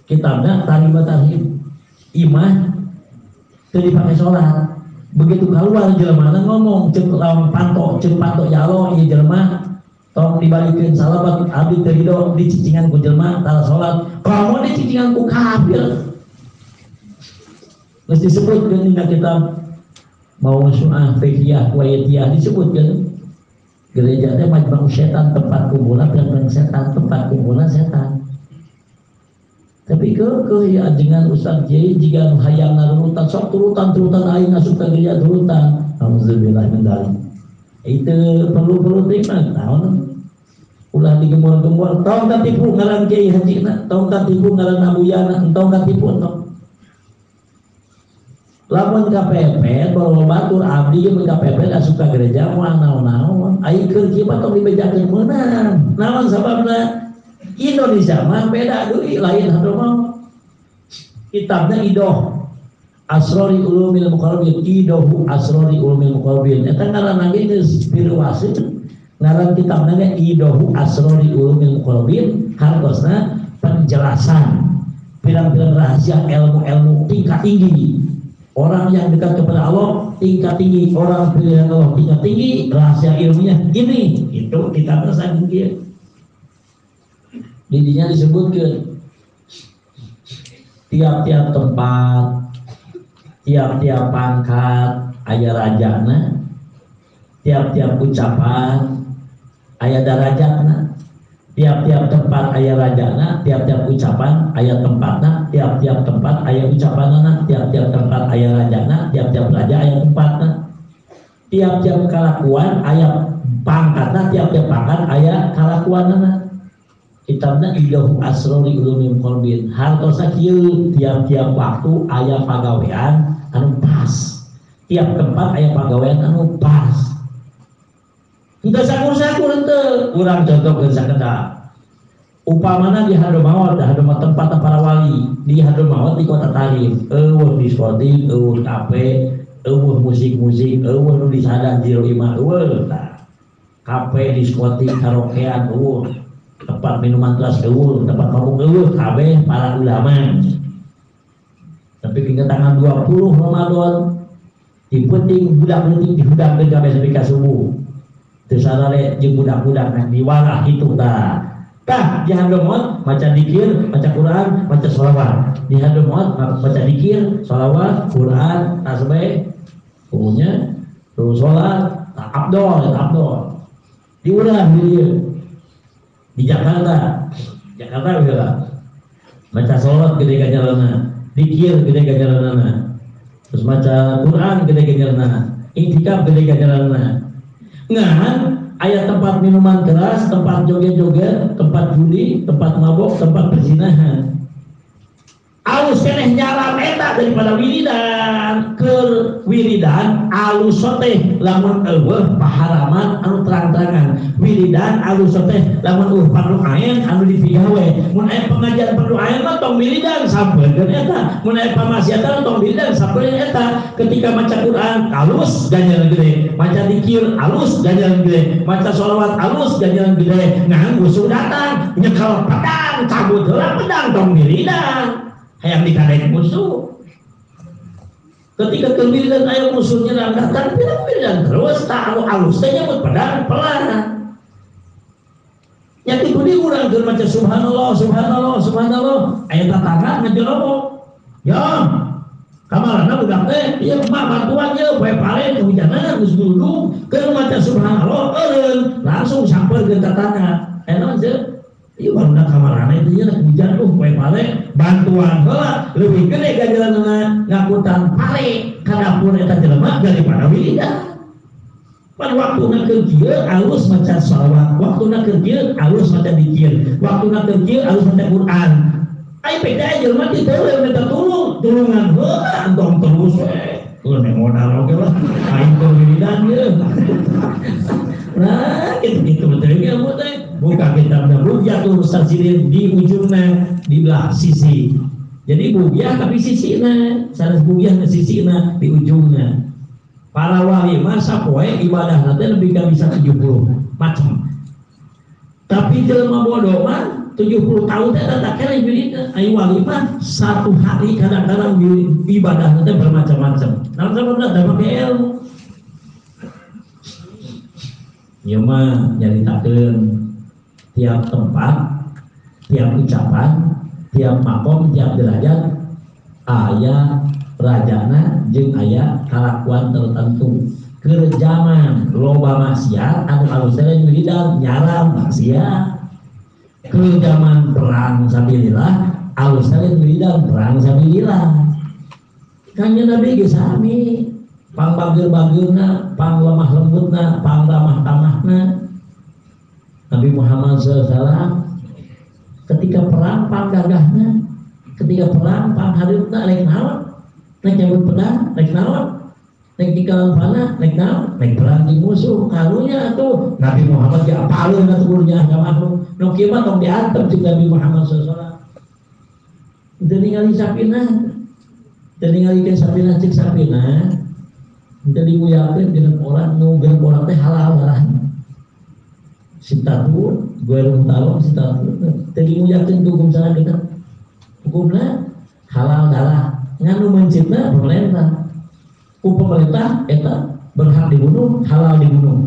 Kitabna Targhib wa Tarhib. Imah teu dipake salat. Begitu keluar jelema ngomong ceuk lawan panto, ceuk panto ya Allah ieu jelema tong dibalikeun salabat abdi teu ridho dicicingan ku jelema tara salat. Komo dicicingan ku kafir. Geus disebutkeun dina kitab Mausu'ah Fiqhiyah Kuwaitiyah disebutkeun gereja teh majmuk setan, tempat kumpulan pirang setan, tempat kumpulan setan. Tapi keukeuh ya ajengan Ustaz Kiai jiga nu hayang narurutan sok turutan-turutan aing asup ka gereja turutan. Alhamdulillah min dzalik. Itu perlu-perlu teh mah naon ulah digembor-gembor tong katipu ngaran Kiai Haji na, tong katipu ngaran Abuyana, tong katipu tong. Lamun kapepet bawa batur abdi mun kapepet asup ka gereja moal naon-naon. Ai keur kieu mah tong dibejakeun meunang. Naon sababna? Indonesia mah beda deui lain hadramaut. Kitabna Idoh Asrori Ulumil Muqarrabin, Idohu Asrori Ulumil Muqarrabin. Eta ngaranna ge geus pirwaseun. Ngaran kitabna ge Idohu Asrori Ulumil Muqarrabin, hartosna penjelasan pirang-pirang rahasia ilmu-ilmu tingkat tinggi. Orang yang dekat kepada Allah tingkat tinggi, orang pilihan Allah tingkat tinggi, rahasia ilmunya ini, itu kitabna saking kieu. Didinya disebutkan tiap-tiap tempat, tiap-tiap pangkat aya rajana, tiap-tiap ucapan aya darajatna, tiap-tiap tempat aya rajana, tiap-tiap ucapan aya tempatna, tiap-tiap tempat aya ucapanana, tiap-tiap tempat aya rajana, tiap-tiap raja aya tempatna, tiap-tiap kalakuan aya pangkatna, tiap-tiap pangkat aya kalakuanana. Kitabna Idohu Asrori Ulumil Muqarrabin. Hartosa kieu tiap-tiap waktu aya pagawean anu pas. Tiap tempat aya pagawean anu pas. Henteu sakur-sakur henteu. Urang contohkeun sakedap. Upamana di Hadramaut, Hadramaut tempat para wali, di Hadramaut di kota Tarim, eueuh diskotik, eueuh kafe, eueuh musik-musik, eueuh nu disadang jero imah, eueuh tah. Kafe, diskotik, karaokean, eueuh. Tempat minuman keras eueuh, tempat mabuk eueuh, kabeh para ulama. Tapi hingga tanggal 20 Ramadan di penting budak penting dihudangkeun kabeh sampai ka subuh. Teu sarare jeung budak-budak nah diwarah kitu tah. Tah di Hadramaut maca dikir, maca Quran, maca sholawat. Di Hadramaut maca dikir, sholawat, Quran, tasbih, pokoknya terus sholat, tak abdol, tak abdol. Diulah di dieu. Di Jakarta, Jakarta heula. Maca sholawat gede ganjaranna, dikir gede ganjaranna. Terus maca Quran gede ganjaranna, iktikaf gede ganjaranna. Ngan aya tempat minuman keras, tempat joget-joget, tempat judi, tempat mabok, tempat perzinahan. Alus keneh nyalam eta daripada wiridan. Keur wiridan alus teh lamun eueuh paharaman anu terang-terangan. Wiridan alus teh lamun eueuh fardu ain anu dipigawe. Mun aya pengajian fardu ain mah tong wiridan sampeurkeun eta. Mun aya pamaksiatan tong wiridan sampeurkeun eta. Ketika maca Quran alus ganjaran gede, maca dikir alus ganjaran gede, maca sholawat alus ganjaran gede. Ngan musuh datang nyekel pedang, cabut heula pedang tong wiridan. Hayang dikadek musuh. Ketika kewiridan aya musuh nyerang datang, wiridan terus tak anu alus teh nyebut pedang pelan. Nya kitu di urang keur maca subhanallah subhanallah subhanallah aya tatangga ngajelobok. Ya, kamarana budak teh ieu mah bantuan ieu poe pare kehujanan geus duduk keur maca subhanallah eureun langsung sampeurkeun tatangga. Aya naon seuh? Ieu barudak kamarana itu nya hujan tuh poe pare bantuan heula leuwih gede ganjaranna ngakutan pare ka dapur eta jelema daripada wiridan. Pan waktuna keur kieu alus maca sholawat, waktuna keur kieu alus maca dikir, waktuna keur kieu alus maca Quran. Ai beda jelema di teh minta tulung, tulungan heula entong terus we. Lu nek modal oge lah, aing teu wiridan ieu. Nah, gitu-gitu betul ilmu teh. Buka kitabna Bughyatul Mustarsyidin di ujungna di belah sisi. Jadi bugyah tapi sisina, sanes bugyah na sisina di ujungna. Para wali mah sapoe ibadahna teh lebih ka bisa 70 macam. Tapi jelema bodoh mah 70 tahun teh tata kere wiridna. Ai wali mah satu hari kadang-kadang ibadahna teh bermacam-macam. Naon sababna da make ilmu. Ieu mah nyaritakeun tiap tempat, tiap ucapan, tiap makom, tiap derajat aya rajana jeung aya kalakuan tertentu. Keur zaman loba maksiat anu alus teh wiridan nyaram maksiat. Keur zaman perang sabilillah alus teh wiridan perang sabilillah. Kanjeng Nabi ge sami pangbageul-bageulna, panglemah lembutna, pangramah tamahna. Nabi Muhammad SAW ketika perang panggagahna, ketika perang panghareupna rek naon? Rek nyabut pedang, rek naon? Rek nikalan panah, rek naon? Rek perang jeung musuh. Karunya atuh Nabi Muhammad ge apaleun atuh gurunya agama nu. Nu kieu mah tong diantep jeung Nabi Muhammad SAW. Teu ningali sapina, teu ningalikeun sapina ceuk sapina, teu dimuyakeun genep orang nu genep orang teh halal darahna. Sitatu, gue talon sitatu, teu dimuyakeun hukum salah kita. Hukumna halal darah, ngan nu mencitna pemerintah. Ku pemerintah eta berhak dibunuh, halal dibunuh.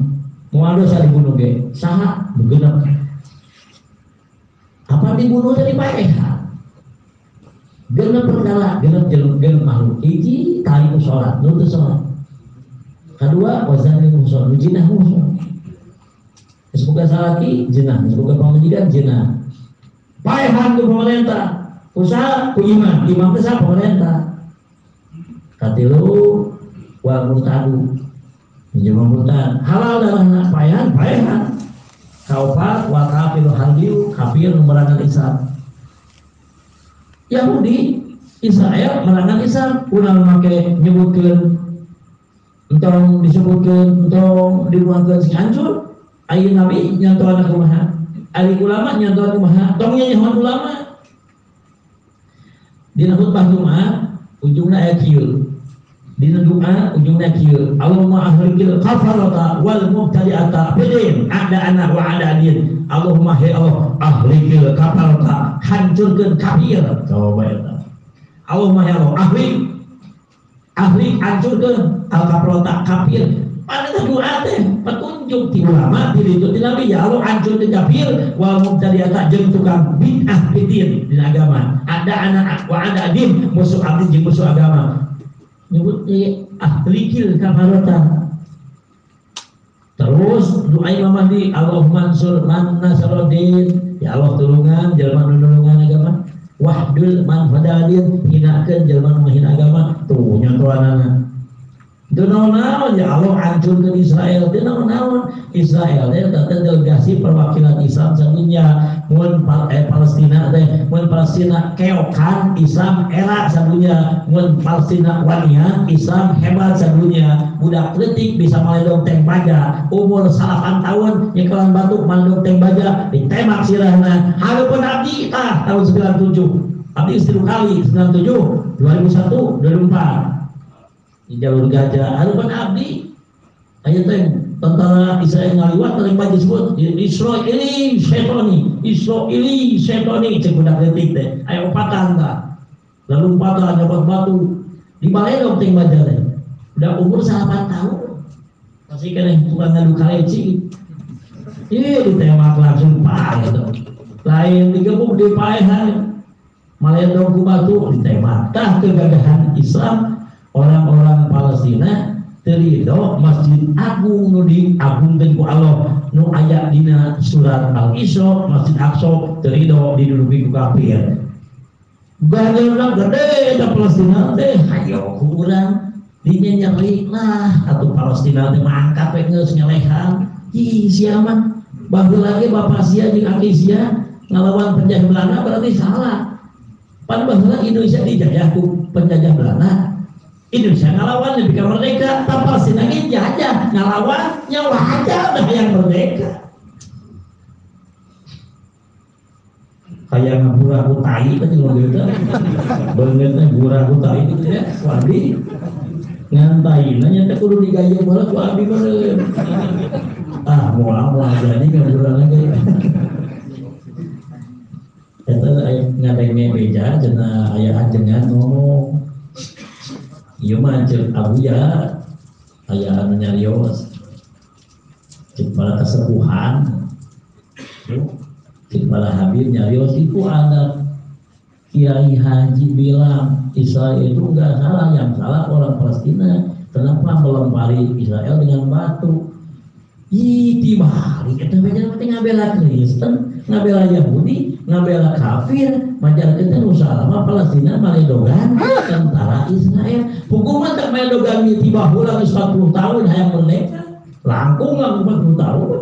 Moal dosa dibunuh ge, saha genep. Apa dibunuh teh dipaehan. Genep perkara, genep jelema, genep makhluk. Hiji tali ku salat, nu teu salat. Kadua wazani musuh, nu jinah musuh. Semoga salaki jenah, semoga pamajikan jenah. Paehan ku pemerintah, usaha ku imam, imam teh saha pemerintah. Katilu wal murtadu, jelema murtad, halal darahna paehan, paehan. Kaopat wal kafiru harbiu, kafir nu merangan Islam. Yahudi, Israel merangan Islam, urang make nyebutkeun entong disebutkeun, entong diruangkeun sing hancur. Ayo Nabi nyantoan kumaha, ari ulama nyantoan kumaha, tong nyanyahoan ulama. Dina khutbah Jumat ujungna aya kieu. Dina doa ujungna kieu. Allahumma ahlikil kafarata wal mubtadi'ata bidin ada ana wa ada din. Allahumma ya Allah ahlikil kafarata, hancurkeun kafir. Coba eta. Allahumma ya Allah ahlik ahli hancurkeun al kafarata kafir. Pada doa teh petunjuk ti ulama ti ditu ti nabi ya Allah hancurkeun kafir wal mubtadi'ata jeung tukang bid'ah bidin dina agama. Ada anak wa ada din musuh abdi jeung musuh agama. Nyebut ahlikil kafarata. Terus doa Imam Mahdi Allahumma ansur man nasaruddin, ya Allah tulungan jelema nu nulungan agama. Wahdul man hadadin, hinakeun jelema nu menghina agama. Tuh nyontoanana. Teu naon-naon ya Allah hancurkeun Israel, teu naon-naon Israel teh teh delegasi perwakilan Islam sadunya. Mun Palestina teh, mun Palestina keokan Islam era sadunya, mun Palestina wania Islam hebat sadunya. Budak leutik bisa maledong teng baja, umur 8 tahun nyekelan batu maledong teng baja, ditembak sirahna. Hareupeun abdi tah tahun 97. Abdi 3 kali 97, 2001, 2004. Di jalur Gaza, harapan abdi aya teh tentara Israel ngaliwat teh baca disebut Israeli syetoni, Israeli syetoni cek budak leutik teh aya opatan tah. Lalu empatan nyobot batu di baledog teh baca teh. Udah umur 8 tahun. Masih keneh tukang ngadu kaleci. Ih ditembak langsung pah gitu. Lain digebuk di paehan. Maledog ku batu ditembak. Tah kegagahan Islam orang-orang Palestina terido Masjid Agung nu diagungkeun ku Allah nu aya dina surat Al-Isra Masjid Aqsa terido diduduki ku kafir. Gagalna gede eta Palestina teh hayo ku urang dinya nyeri lah atuh Palestina teh mangkat we geus nyelehan. Ih sia mah baheula ge bapa sia jeung aki sia ngalawan penjajah Belanda berarti salah. Pan baheula Indonesia dijajah ku penjajah Belanda. Indonesia ngalawan lebih ke merdeka, tapi Palestina ge jajah ngalawan nya wajar dah yang merdeka. Kayak ngabura ku tai teh ngomong gitu. Beungeutna gurah ku tai gitu ya, ku abdi. Ngan taina nya teh kudu digayeng baheula ku abdi meureun. Ah, moal jadi ngabura lagi. Eta aya ngadenge beja cenah aya ajengan ngomong. Ieu mah ceuk Abuya aya anu nyarios. Ceuk para kesepuhan. Ceuk para habib nyarios itu anak Kiai Haji bilang Israel itu enggak salah, yang salah orang Palestina. Kenapa melempari Israel dengan batu? Ih, tibalik eta beja mah ngabela Kristen, ngabela Yahudi, ngabela kafir, majar kita nu salah mah Palestina maledogan tentara Israel. Hukuman tak maledogan tiba heula geus 40 tahun hayang merdeka. Langkung lah 40 tahun.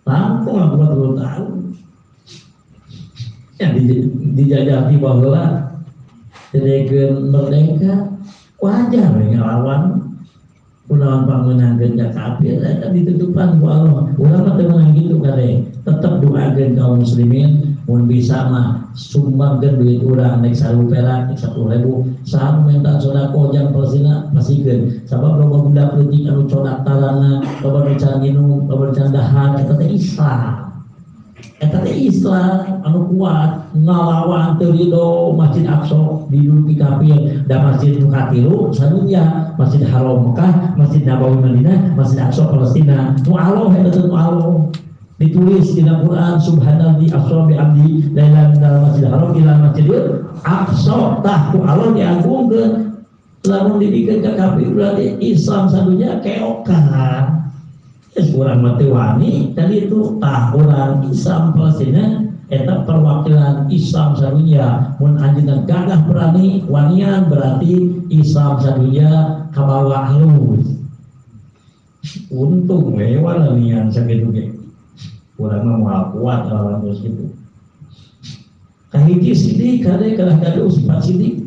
Langkung lah 40 tahun. Ya dijajah tiba heula jadikeun merdeka wajar we ngalawan kunaon pangmeunangkeun ka kafir eta ditutupan ku Allah. Urang mah teu meunang kitu kade. Tetep doakeun kaum muslimin mun bisa mah sumbangkeun duit urang nek 1.000 perak nek 10.000 saha nu minta sedekah jang Palestina pasikeun. Sabab loba budak leutik anu codak tarana, loba nu can nginum, loba nu can dahar eta teh Islam. Eta teh Islam anu kuat ngalawan teu ridho Masjid Aqsa diduduki kafir da masjid nu katilu sadunya Masjid Haram Mekah, Masjid Nabawi Madinah, Masjid Aqsa Palestina. Nu Allah eta teh nu Allah. Ditulis di dalam Quran subhanalladzi asra bi abdi lailan minal Masjidil Haram ila Masjidil Aqsa. Tah ku Allah diagungkeun. Lamun dibikeun ka kafir berarti Islam sadunya keokan. Geus urang mah teu wani tadi itu tah urang Islam Palestina eta perwakilan Islam sadunya. Mun anjeunna gagah berani wanian berarti Islam sadunya kabawa halus. Untung we wanian sakitu ge. Urang mah moal kuat lawan terus gitu. Kahiji sidik kade kalah gaduh sifat sidik.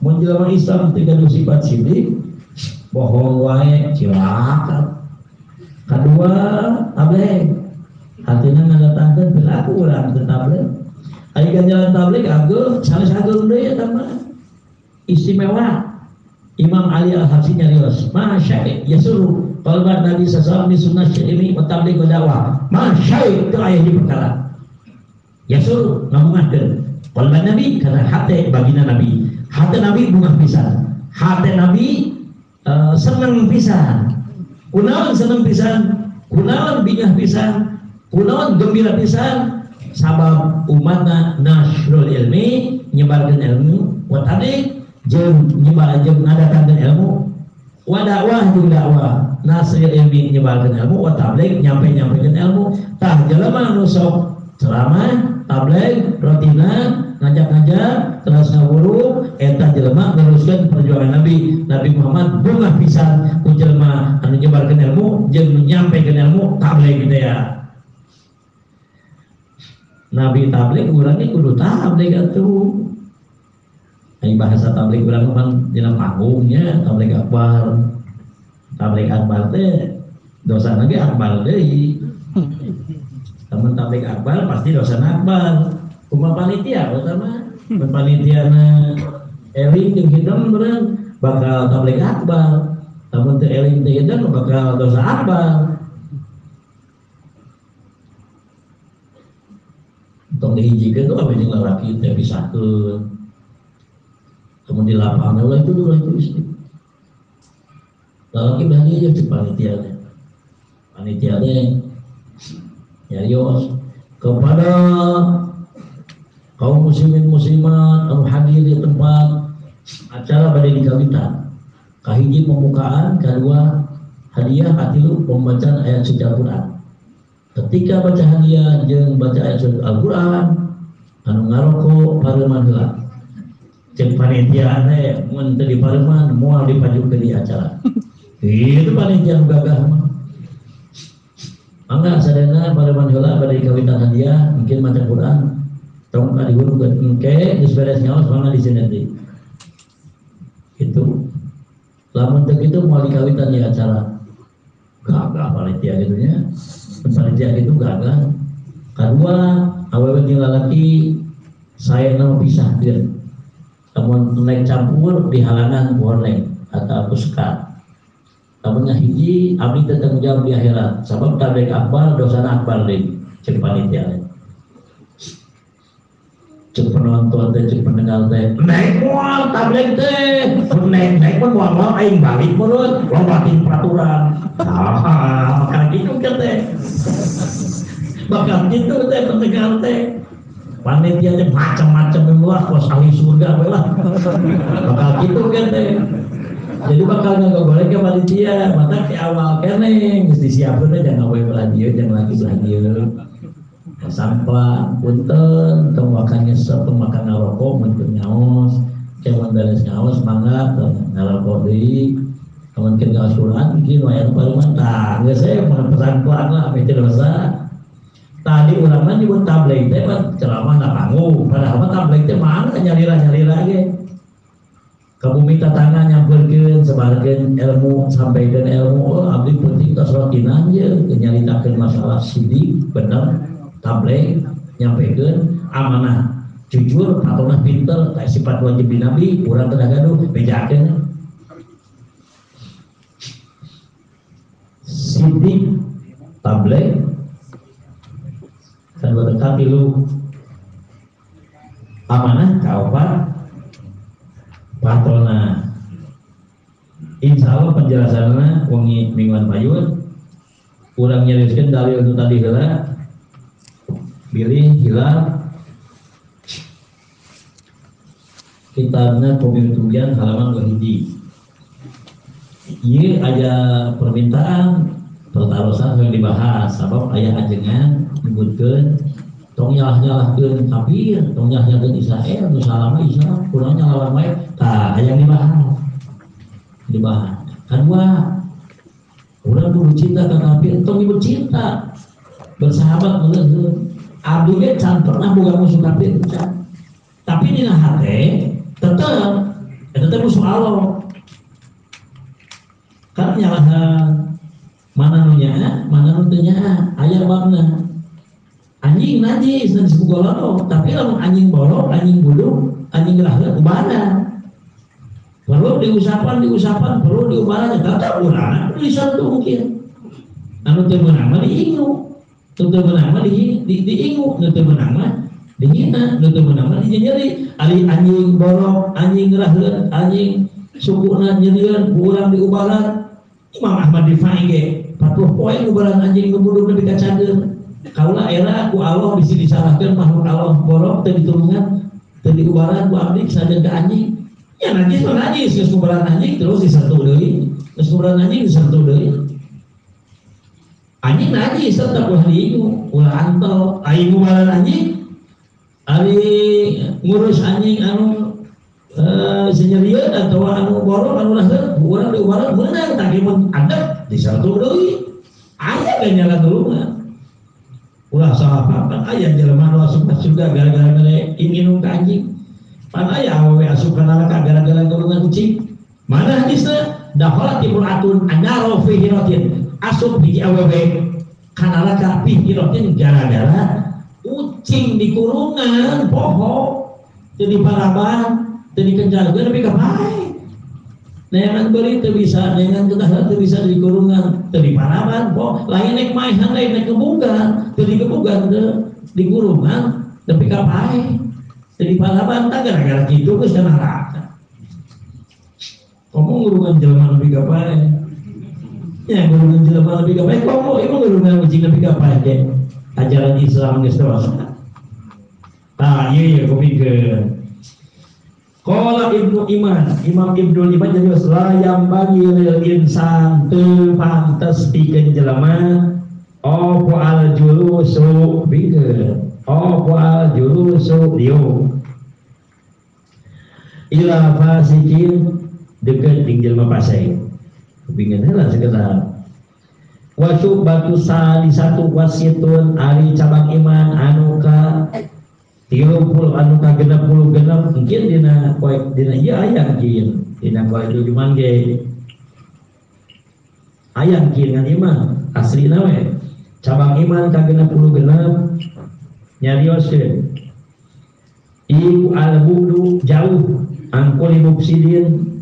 Mun jelema Islam teu gaduh sifat sidik bohong wae cilaka. Kedua tabligh. Artinya ngadatangkeun perilaku urang teu tabligh. Aya ganjaran tabligh ageng sanes ageng deui eta mah. Istimewa. Imam Ali Al-Habsyi nyarios, "Ma syai' yasuru qalban Nabi sallallahu alaihi wasallam sunnah ilmi wa tabligh wa dakwah." Ma syai' itu aya di perkara. Yasuru ngabungahkeun qalban Nabi karena hate baginda Nabi. Hate Nabi bungah pisan. Hate Nabi seneng pisan. Kunaon seneng pisan, kunaon bingah pisan, kunaon gembira pisan sabab umatna nasrul ilmi nyebarkeun ilmu wa tabligh jeung nyebar jeung ngadatangkeun ilmu wa dakwah jeung dakwah nasrul ilmi nyebarkeun ilmu wa tabligh nyampe-nyampekeun ilmu. Tah jelema nu sok ceramah tabligh rotina ngajak-ngajak terus ngawuru eta jelema neruskeun perjuangan Nabi. Nabi Muhammad bungah pisan ku jelema anu nyebarkeun ilmu jeung menyampaikan ilmu tabligh gitu ya. Nabi tabligh urang ge kudu tabligh atuh. Ai bahasa tabligh urang mah dina panggungnya tabligh akbar. Tabligh akbar teh dosana ge akbar deui. Lamun tabligh akbar pasti dosana akbar. Kumaha panitia utama panitiana eling jeung hidem beureun bakal tabligh akbar. Lamun teu eling teu hidem bakal dosa akbar. Tong dihijikeun tuh ame jeung lalaki teh pisahkeun. Kemudian di lapangan ulah itu ulah itu istri. Lalaki berani aja cek panitia teh. Panitia teh nyarios kepada kaum muslimin muslimat anu hadir di tempat acara bade dikawitan. Kahiji pembukaan, kedua hadiah, katilu pembacaan ayat suci Al-Qur'an. Ketika baca hadiah jeung baca ayat suci Al-Qur'an anu ngaroko pareuman heula. Cek panitia teh mun teu dipareuman moal dipajukeun di acara. Itu panitia nu gagah mah. Mangga sadayana pareuman heula bade dikawitan hadiah mungkin maca Quran. Tong kadihurungkeun engke geus beres ngaos mangga disenet deui. Itu lamun teu kitu moal dikawitan di acara. Gagah panitia gitu nya. Panitia gitu gagah. Kadua awewe jeung lalaki saena pisahkeun. Lamun naik campur dihalangan ku horeng atau ku sekat. Lamun hiji abdi teu tanggung jawab di akhirat sabab tabligh akbar dosana akbar deui ceuk panitia. Ceuk penonton teh ceuk pendengar teh naik moal tabligh teh naik naik mah moal aing balik mulut lobatin peraturan. Ah bakal kitu teh. Bakal kitu teh pendengar teh. Panitia teh macam-macam lah kos ahli surga we lah. Bakal kitu kan teh. Jadi bakal ngagogoreng ke panitia, mata ke awal keneh geus disiapkeun teh jangan we belah dieu, jangan lagi belah dieu. Sampah punten, tong makan nyesep, tong makan ngarokok, mun keur ngaos, ke mun beres ngaos mangga tong ngarokok deui. Mun keur ngaos Quran kieu aya nu paruman tah geus we mun pesan-pesan lah ameh teu dosa. Tadi urang mah nyebut tabligh teh mah ceramah na panggung, padahal mah tabligh teh mangga nyalira-nyalira ge. Ka bumi tatangga nyampeurkeun, sebarkeun ilmu, sampaikeun ilmu. Oh, abdi penting tos rotinan ye nyaritakeun masalah sidik, bener, tabligh, nyampekeun amanah, jujur, patonah pinter, teh sifat wajib di nabi, urang teu gaduh bejakeun. Sidik, tabligh, kedua katilu amanah, kaopat patona. Insya Allah penjelasannya wengi mingguan payun urang nyarioskeun dalil nu tadi heula bilih hilal kitabna Pemimpinan halaman 2 hiji. Ieu aya permintaan pertarosan yang dibahas sabab aya ajengan nyebutkeun tong nyalah-nyalahkeun kafir, tong nyalah-nyalahkeun Israel, nu salama Islam kurang nyalawan wae tah hayang dibahas. Dibahas. Kadua, urang kudu cinta ka kafir, tong nyebut cinta. Bersahabat meureun. Abdi ge can pernah boga musuh kafir can. Tapi dina hate tetep eta teh musuh Allah. Kan nyalahan mana nu nyaa, mana nu teu nyaa, aya babna. Anjing najis najis golodog, tapi lamun anjing borok, anjing buduk, anjing gerahkeun ubaran. Perlu diusapan, diusapan, perlu diubaran, tetap urang disentuh mungkin. Anu teu meunang mah diingu, nu teu meunang mah diingu, nu teu meunang mah dihina, nu teu meunang mah dinyeri. Ari anjing borok, anjing gerahkeun, anjing sukuna nyerieun, ku urang diubaran. Imam Ahmad Rifai ge 40 poe ngubaran anjing nu buduk nepi ka cager. Kaula era ku Allah bisi disalahkeun makhluk Allah borok teu ditulungan, teu diubaran ku abdi saja ke anjing. Ya najis mah najis, geus ngubaran anjing terus disentuh deui, geus ngubaran anjing disentuh deui. Anjing najis tetep ulah diingu, ulah antel, ari ngubaran anjing, ari ngurus anjing anu senyerieun atawa anu borok anu raheun, urang diubaran meunang tah mun adep disentuh deui. Aya ge nyala tulungan. Ulah salah paham, aya jelema nu asup ka surga gara-gara mere inginum ka anjing. Pan aya awewe asup ka neraka gara-gara nulungan kucing. Mana hadisna? Dakhalat imra'atun anaro fi hiratin. Asup hiji awewe ka neraka fi hiratin gara-gara kucing di kurungan poho teu diparaban, teu dikenjalkeun nepi ka pae. Neangan beurit teu bisa, neangan getah teu bisa di kurungan, teu diparaban poho, lain nek maehan lain nek gebugan, teu digebugan teu di kurungan nepi ka pae. Teu diparaban tah gara-gara kitu geus ka neraka. Komo ngurungan jelema nepi ka pae. Nya ngurungan jelema nepi ka pae komo ieu ngurungan kucing nepi ka pae ge. Ajaran Islam geus dosa. Tah ieu ye kupikeun. Qala Ibnu Iman, Imam Ibnu Iman jadi la yang bagi lil insan teu pantes pikeun jelema apa al julusu pikeun apa al julusu dieu ila fasikin deket jeung jelema fasik pikeun heula sekedar wa syu'batu salisatu wasitun ari cabang iman anu ka 36 anu ka-66 mungkin dina poe dina ieu aya mungkin dina poe tujuan ge aya mungkin ngan ieu mah aslina we cabang iman ka-66 nyarioskeun iku al-bu'du jauh angkuli mufsidin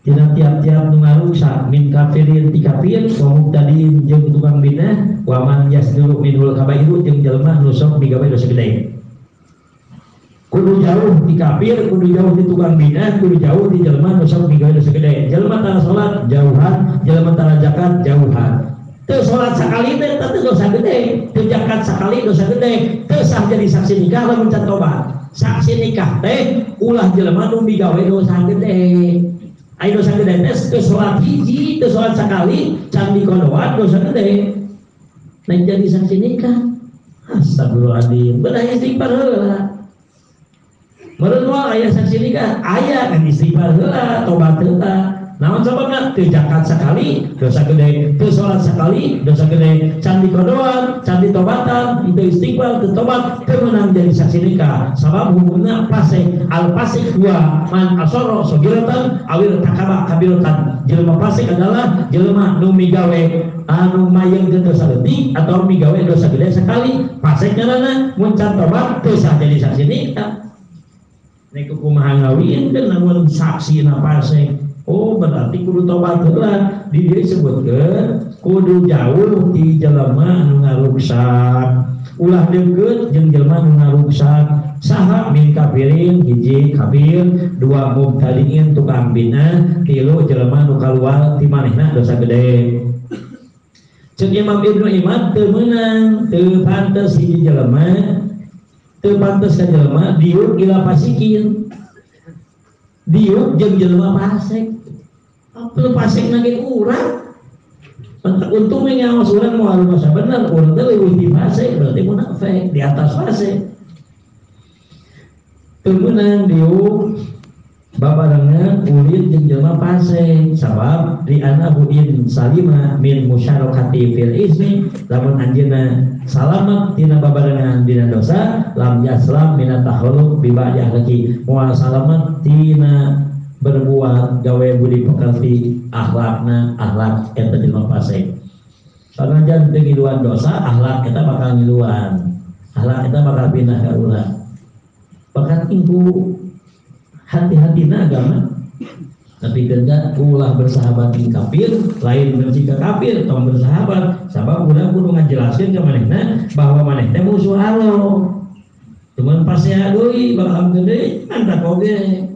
tina tiap-tiap nu ngaruksak min kafirin ti kafir wa mubtadiin jeung tukang bid'ah wa man yasduru minhul kabairu jeung jelema nu sok migawe dosa gede. Kudu jauh ti kafir, kudu jauh ti tukang bid'ah, kudu jauh ti jelema nu sok migawe dosa gede. Jelema tara salat jauhan, jelema tara zakat jauhan. Teu salat sakali teh teu dosa gede, teu zakat sakali dosa gede, teu sah jadi saksi nikah lamun can tobat. Saksi nikah teh ulah jelema nu migawe dosa gede. Ai dosa gede teh teu salat hiji, teu salat sakali, can dikodoan dosa gede. Naik jadi saksi nikah. Astagfirullahaladzim, belah istighfar heula. Meureun moal aya saksi nikah, aya kan istighfar heula, tobat heula. Naon sababna? Teu zakat sakali, dosa gede, teu salat sakali, dosa gede, can dikodoan, can ditobatan, teu istighfar, teu tobat, teu meunang jadi saksi nikah. Sabab hukumna fasik, al fasik huwa man asarra sagiratan awil takaba kabiratan. Jelema fasik adalah jelema nu migawe anu mayeng dosa leutik atau migawe dosa gede sekali. Fasik ngaranna mun can tobat teu sah jadi saksi nikah. Nek kumaha ngawinkeun lamun saksina fasik. Oh berarti kudu tobat heula. Di dieu disebutkeun kudu jauh ti jelema anu ngaruksak, ulah deukeut jeung jelema anu ngaruksak. Saha min kafirin, hiji kafir, dua mubtadiin tukang bid'ah, tilu jelema nu kaluar ti manehna dosa gede. Ceuk Imam Ibnu Imad teu meunang, teu pantes hiji jelema, teu pantes ka jelema diuk ila fasikin. Diuk jeung jelema fasik. Apa fasik na ge urang? Pentak untung we ngaos urang moal masa bener, urang teh leuwih ti fasik, berarti munafik, di atas fasik. Teu meunang diuk babarengan ulin jeung jelema fasik, sabab di ana budin salima min musyarakati fil ismi, lamun anjeunna salamat tina babarengan dina dosa, lam yaslam mina takhalluk bi ba'di ahlaki, moal salamat tina berbuat gawe budi pekerti akhlakna akhlak eta jelema fasik. Sanajan teu ngiluan dosa, akhlak eta bakal ngiluan, akhlak eta bakal pindah ka urang. Bahkan ingku hati-hatina agama, tapi kerja ulah bersahabat jeung kafir, lain benci ka kafir, tong bersahabat. Sabab urang kudu ngajelaskeun ka manehna bahwa maneh teh musuh Allah. Cuman pasea deui bakal gede mantap oge.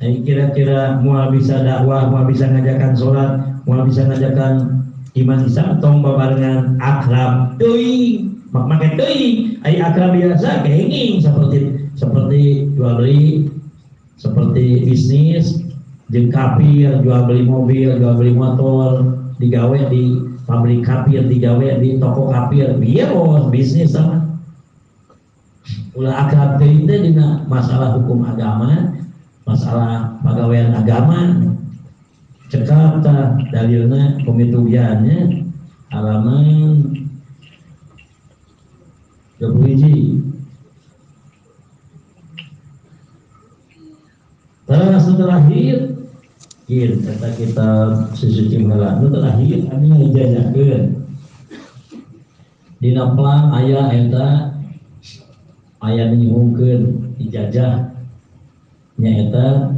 Kira-kira moal bisa dakwah, moal bisa ngajakan sholat, moal bisa ngajakan iman Islam, tong babarengan akrab teuing, make teuing, ai akrab biasa kenging seperti jual beli, seperti bisnis, jeung kafir, jual beli mobil, jual beli motor, digawe di pabrik kafir, digawe di toko kafir, bieu bos bisnis sama. Ulah akrab teuing teh dina masalah hukum agama, masalah pegawaian agama. Cekap tah dalilna pemitugiannya halaman 21. Terus terakhir kieu kata kitab Susuci Heula nu terakhir anu ngajajahkeun dina plang aya eta aya nyuhungkeun ijazah nyaeta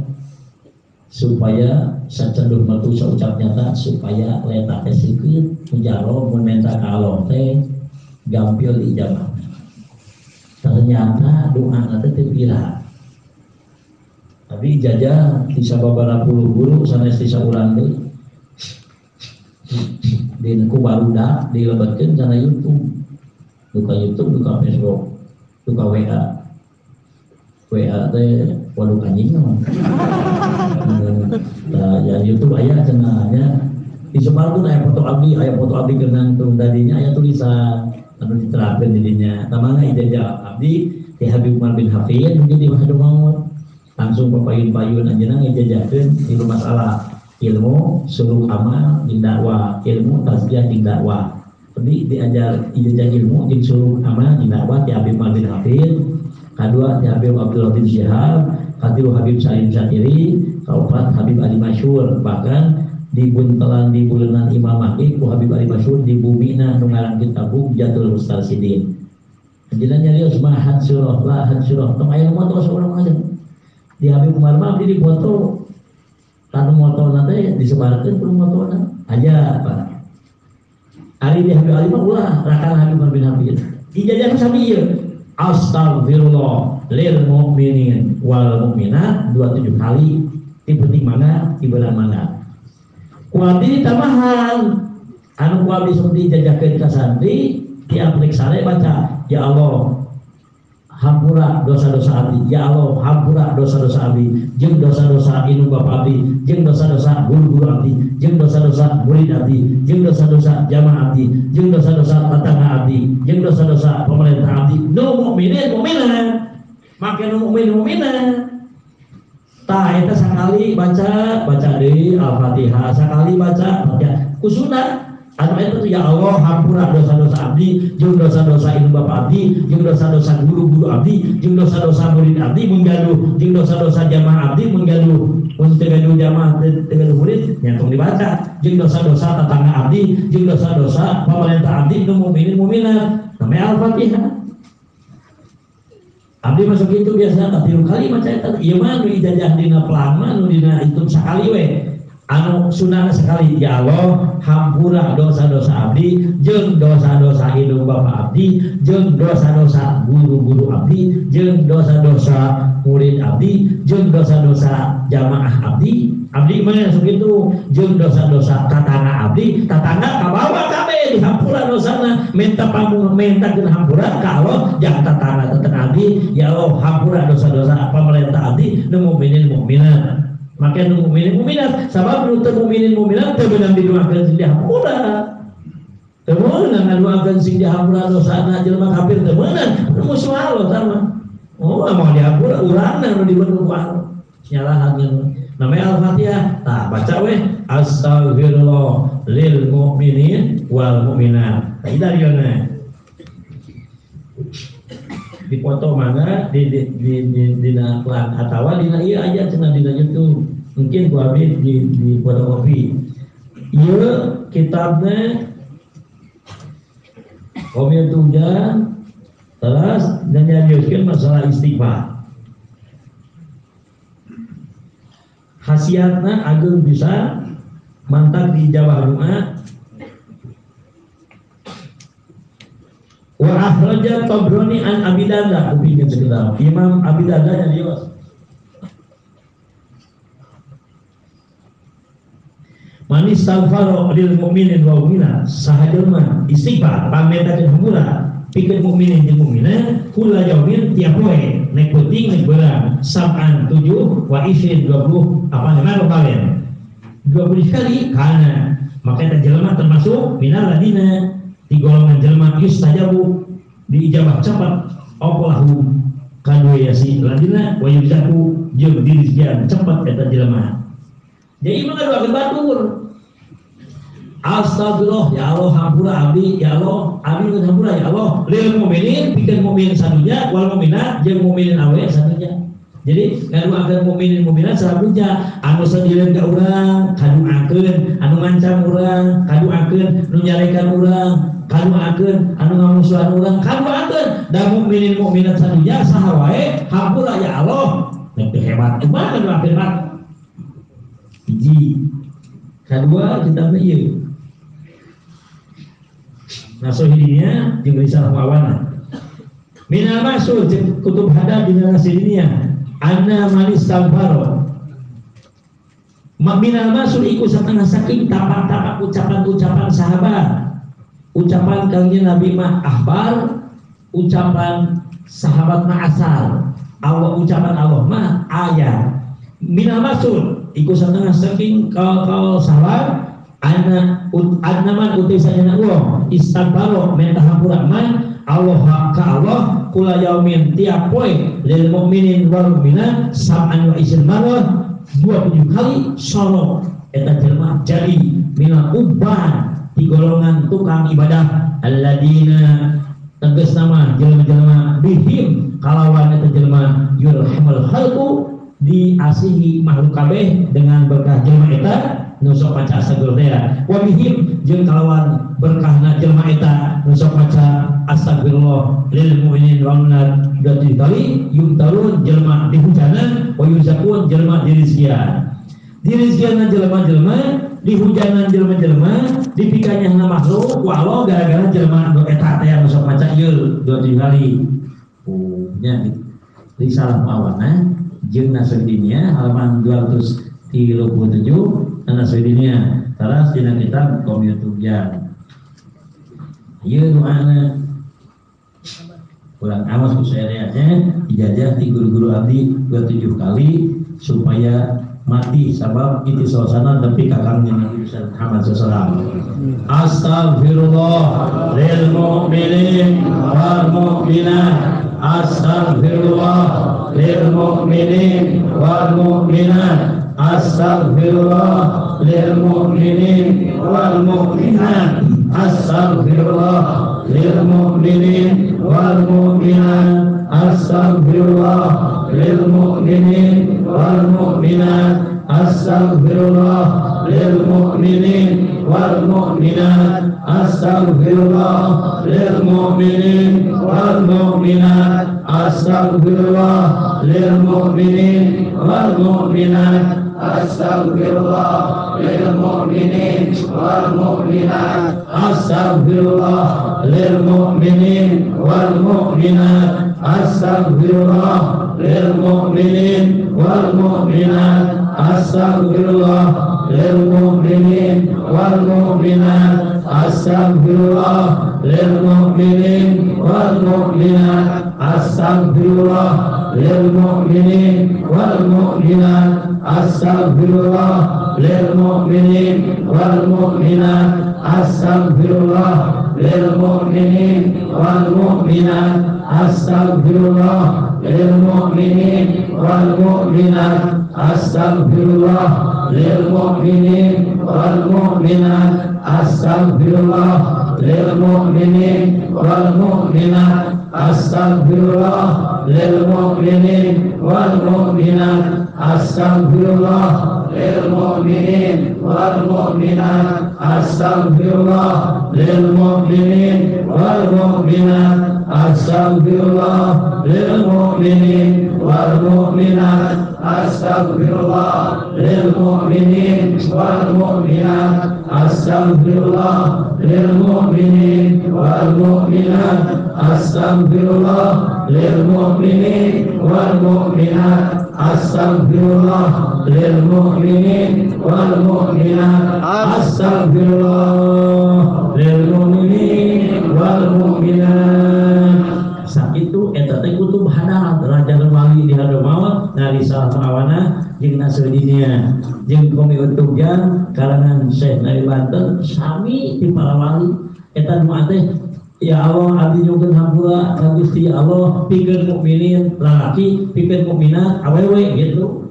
supaya sacenduh metu saucap nyata supaya leta teh sikeut mujaro mun menta ka Allah teh gampil diijabah. Ternyata doa teh teu pira. Tapi ijazah ti sababaraha puluh guru sanes ti saurang deui. Di ku barudak dilebetkeun kana YouTube. Duka YouTube, duka Facebook, duka WA. WA teh waduh anjing mah. Nah, ya YouTube aya cenah nya. Di Semarang tuh aya foto abdi geunang tadinya aya tulisan anu diterapkeun di dinya. Tamana ijazah abdi ti Habib Umar bin Hafid mungkin di masa maut. Langsung papayun-payun anjeunna ngijazahkeun ieu masalah ilmu suluk amal jeung dakwah, ilmu tazkiyah jeung dakwah. Jadi diajar ijazah ilmu jeung suluk amal jeung dakwah ti Habib Umar bin Hafid. Kadua ti Habib Abdullah bin Syihab, katilu Habib Salim Syatiri, kaopat Habib Ali Masyur. Bahkan di buntelan di bulanan Imam Mahdi ku Habib Ali Masyur di bumina nu ngarang kitab Bugjatul Mustarsidin. Anjeunna nyarios mahad surah lahad surah tong aya moto saurang aja. Di Habib Umar mah abdi dipoto tanu motona teh disebarkeun ku motona aja Pak. Ari di Habib Ali mah ulah rakan Habib Umar bin Habib. Ijazah sami ieu. Astagfirullah lil mukminin wal mukminat 27 kali di penting mana di belah mana. Ku abdi tambahan anu ku abdi sok dijajakeun ka santri tiap rek sare baca ya Allah hampura dosa-dosa abdi, ya Allah hampura dosa-dosa abdi, jeung dosa-dosa indung bapa abdi, jeung dosa-dosa guru-guru abdi, jeung dosa-dosa murid abdi, jeung dosa-dosa jamaah abdi, jeung dosa-dosa tetangga abdi, jeung dosa-dosa pemerintah abdi. Nu mukminin mukminat, make nu mukmin mukminat. Tah eta sakali baca baca deui Al-Fatihah, sakali baca Fatihah kusuna. Anu eta tuh ya Allah hampura dosa-dosa abdi, jeung dosa-dosa indung bapa abdi, jeung dosa-dosa guru-guru abdi, jeung dosa-dosa murid abdi mun gaduh, jeung dosa-dosa jamaah abdi mun gaduh, mun teu gaduh jamaah teu gaduh murid nya tong dibaca, jeung dosa-dosa tetangga abdi, jeung dosa-dosa pemerintah abdi nu mukminin mukminat. Namanya Al-Fatihah. Abdi masuk itu biasa 3 kali maca eta. Ieu mah nu ijazah dina pelang mah nu dina hitung sakali we. Anu sunana sekali ya Allah hampura dosa-dosa abdi jeung dosa-dosa indung bapa abdi jeung dosa-dosa guru-guru abdi jeung dosa-dosa murid abdi jeung dosa-dosa jamaah abdi abdi mah sakitu jeung dosa-dosa tatangga abdi tatangga kabawa kabeh dihampura dosana minta pamu minta jeung hampura ka Allah jang tatangga tetang abdi ya Allah hampura dosa-dosa pemerintah abdi nu mukminin mukminat. Maka nu mukminin mukminat sabab nu teu mukminin mukminat teu beunang didoakeun sing dihampura. Teu meunang ngadoakeun sing dihampura dosana jelema kafir teu meunang, musuh Allah sama. Oh, mau dihampura urangna nu dibentuk ku Allah. Nyalahan namanya Al-Fatihah. Tah baca weh astagfirullah lil mukminin wal mukminat. Tah ieu dalilna. Dipoto mana di dina pelan atawa dina ieu aja cenah dina YouTube mungkin ku abdi di fotokopi ieu kitabna Komil Tujan terus dan nyarioskeun masalah istighfar khasiatna ageung bisa mantap di Jawa doa. Wa akhraja Tabrani an Abi Darda upikeun sekedar Imam Abi Darda nyarios man istaghfara lil mu'minin wa mu'minat saha jelema istighfar pametakeun hampura pikeun mukminin jeung mukminat kula yaumin tiap poe nek penting nek beurang sab'an 7 wa isrin 20 apa nama kalian 20 kali kana maka eta jelema termasuk minal ladina di golongan jelema yustajabu diijabah cepat apa lahu kadue yasi ladina wa yuzaku jeung dirizkian cepat eta jelema. Jadi mah ngadoakeun batur. Astagfirullah ya Allah hampura abdi ya Allah abdi nu hampura ya Allah lil mukminin pikeun mukmin sadunya wal mukminat jeung mukminin awe sadunya. Jadi ngadoakeun mukminin mukminat sadunya anu sadileun ka urang kaduakeun, anu ngancam urang kaduakeun, nu nyarekan urang kaduakeun, anu ngamusuhan urang kaduakeun. Da mukminin mukminat sadunya saha wae hampura ya Allah. Nek teu hebat kumaha ngadoakeun mah. Hiji. Kadua kitabna ieu. Nasohidinya jeung risalah muawanah. Minal masul jeung kutub hadap dina nasidinya anna man istaghfara. Minal masul iku satengah saking tapak-tapak ucapan-ucapan sahabat. Ucapan kangjeng Nabi mah akhbar, ucapan sahabat mah asal. Allah ucapan Allah mah ayat. Minal masul iku satengah saking kaul sahabat anna man uti sajana Allah istaghfara minta hampura man Allah ka Allah kula yaumin tiap poe lil mukminin wal mukminat sab'an wa isrin marrah 27 kali solo eta jelema jadi minal uban di golongan tukang ibadah alladzina tegas nama jelema-jelema bihim kalawan eta jelema diasihi makhluk kabeh dengan berkah jelema eta nu sok maca astagfirullah teh wa bihim jeung kalawan berkahna jelema eta nu sok maca astagfirullah lil mu'minin wal mu'minat 27 kali yumtarun jelema dihujanan wa yuzakun jelema dirizkian dirizkian jelema-jelema dihujanan jelema-jelema dipikanyahna makhluk ku Allah gara-gara jelema nu eta teh nu sok maca ieu 27 kali. Oh nya gitu. Risalah Muawanah jeung Nasruddinnya halaman 237 Nasruddinnya teras dina kitab Qomiyatubyan. Ieu doana kurang awas ku saereanya dijajah ti guru-guru abdi 27 kali supaya mati sabab itu suasana tapi kakangnya Nabi Muhammad SAW. Astagfirullah lil mu'minin wal mu'minat. Astagfirullah lil mu'minin wal mu'minat. Astagfirullah lil mu'minin wal mu'minat. Astagfirullah lil mu'minin wal mu'minat. Astagfirullah lil mu'minin wal mu'minat. Astagfirullah lil mu'minin wal mu'minat. Astagfirullah lil mu'minin wal mu'minat. Astagfirullah lil mu'minin wal mu'minat. Astagfirullah lil mu'minin wal mu'minat. Astagfirullah lil mu'minin wal mu'minat. Astagfirullah lil mu'minin wal mu'minat. Astagfirullah lil mu'minin wal mu'minat. Astagfirullah lil mu'minin wal mu'minat. Astagfirullah lil mu'minin wal mu'minat. Astagfirullah lil mu'minin wal mu'minat. Astagfirullah lil mu'minin wal mu'minat. Astagfirullah lil mu'minin wal mu'minat. Astagfirullah lil mu'minin wal mu'minat. Astagfirullah lil mu'minin wal mu'minat. Astagfirullah lil mu'minin wal mu'minat. Astagfirullah lil mu'minin wal mu'minat. Astagfirullah lil mu'minin wal mu'minat. Astagfirullah lil mu'minin wal mu'minat. Astagfirullah lil mu'minin wal mu'minat. Astagfirullah lil mu'minin wal mu'minat. Astagfirullah lil mu'minin wal mu'minat. Astagfirullah lil mu'minin wal mu'minat. Astagfirullah lil mu'minin wal mu'minat. Sakitu eta teh kutub hadarat raja wali di hadamawa narisalah Muawanah jeung Nasruddinnya jeung Qomiyatubyan kalangan Syekh dari Banten sami ti para wali eta nu teh ya Allah abdi nyungkeun hampura ka Gusti ya Allah pikeun mukminin lalaki pikeun mukminat awewe gitu.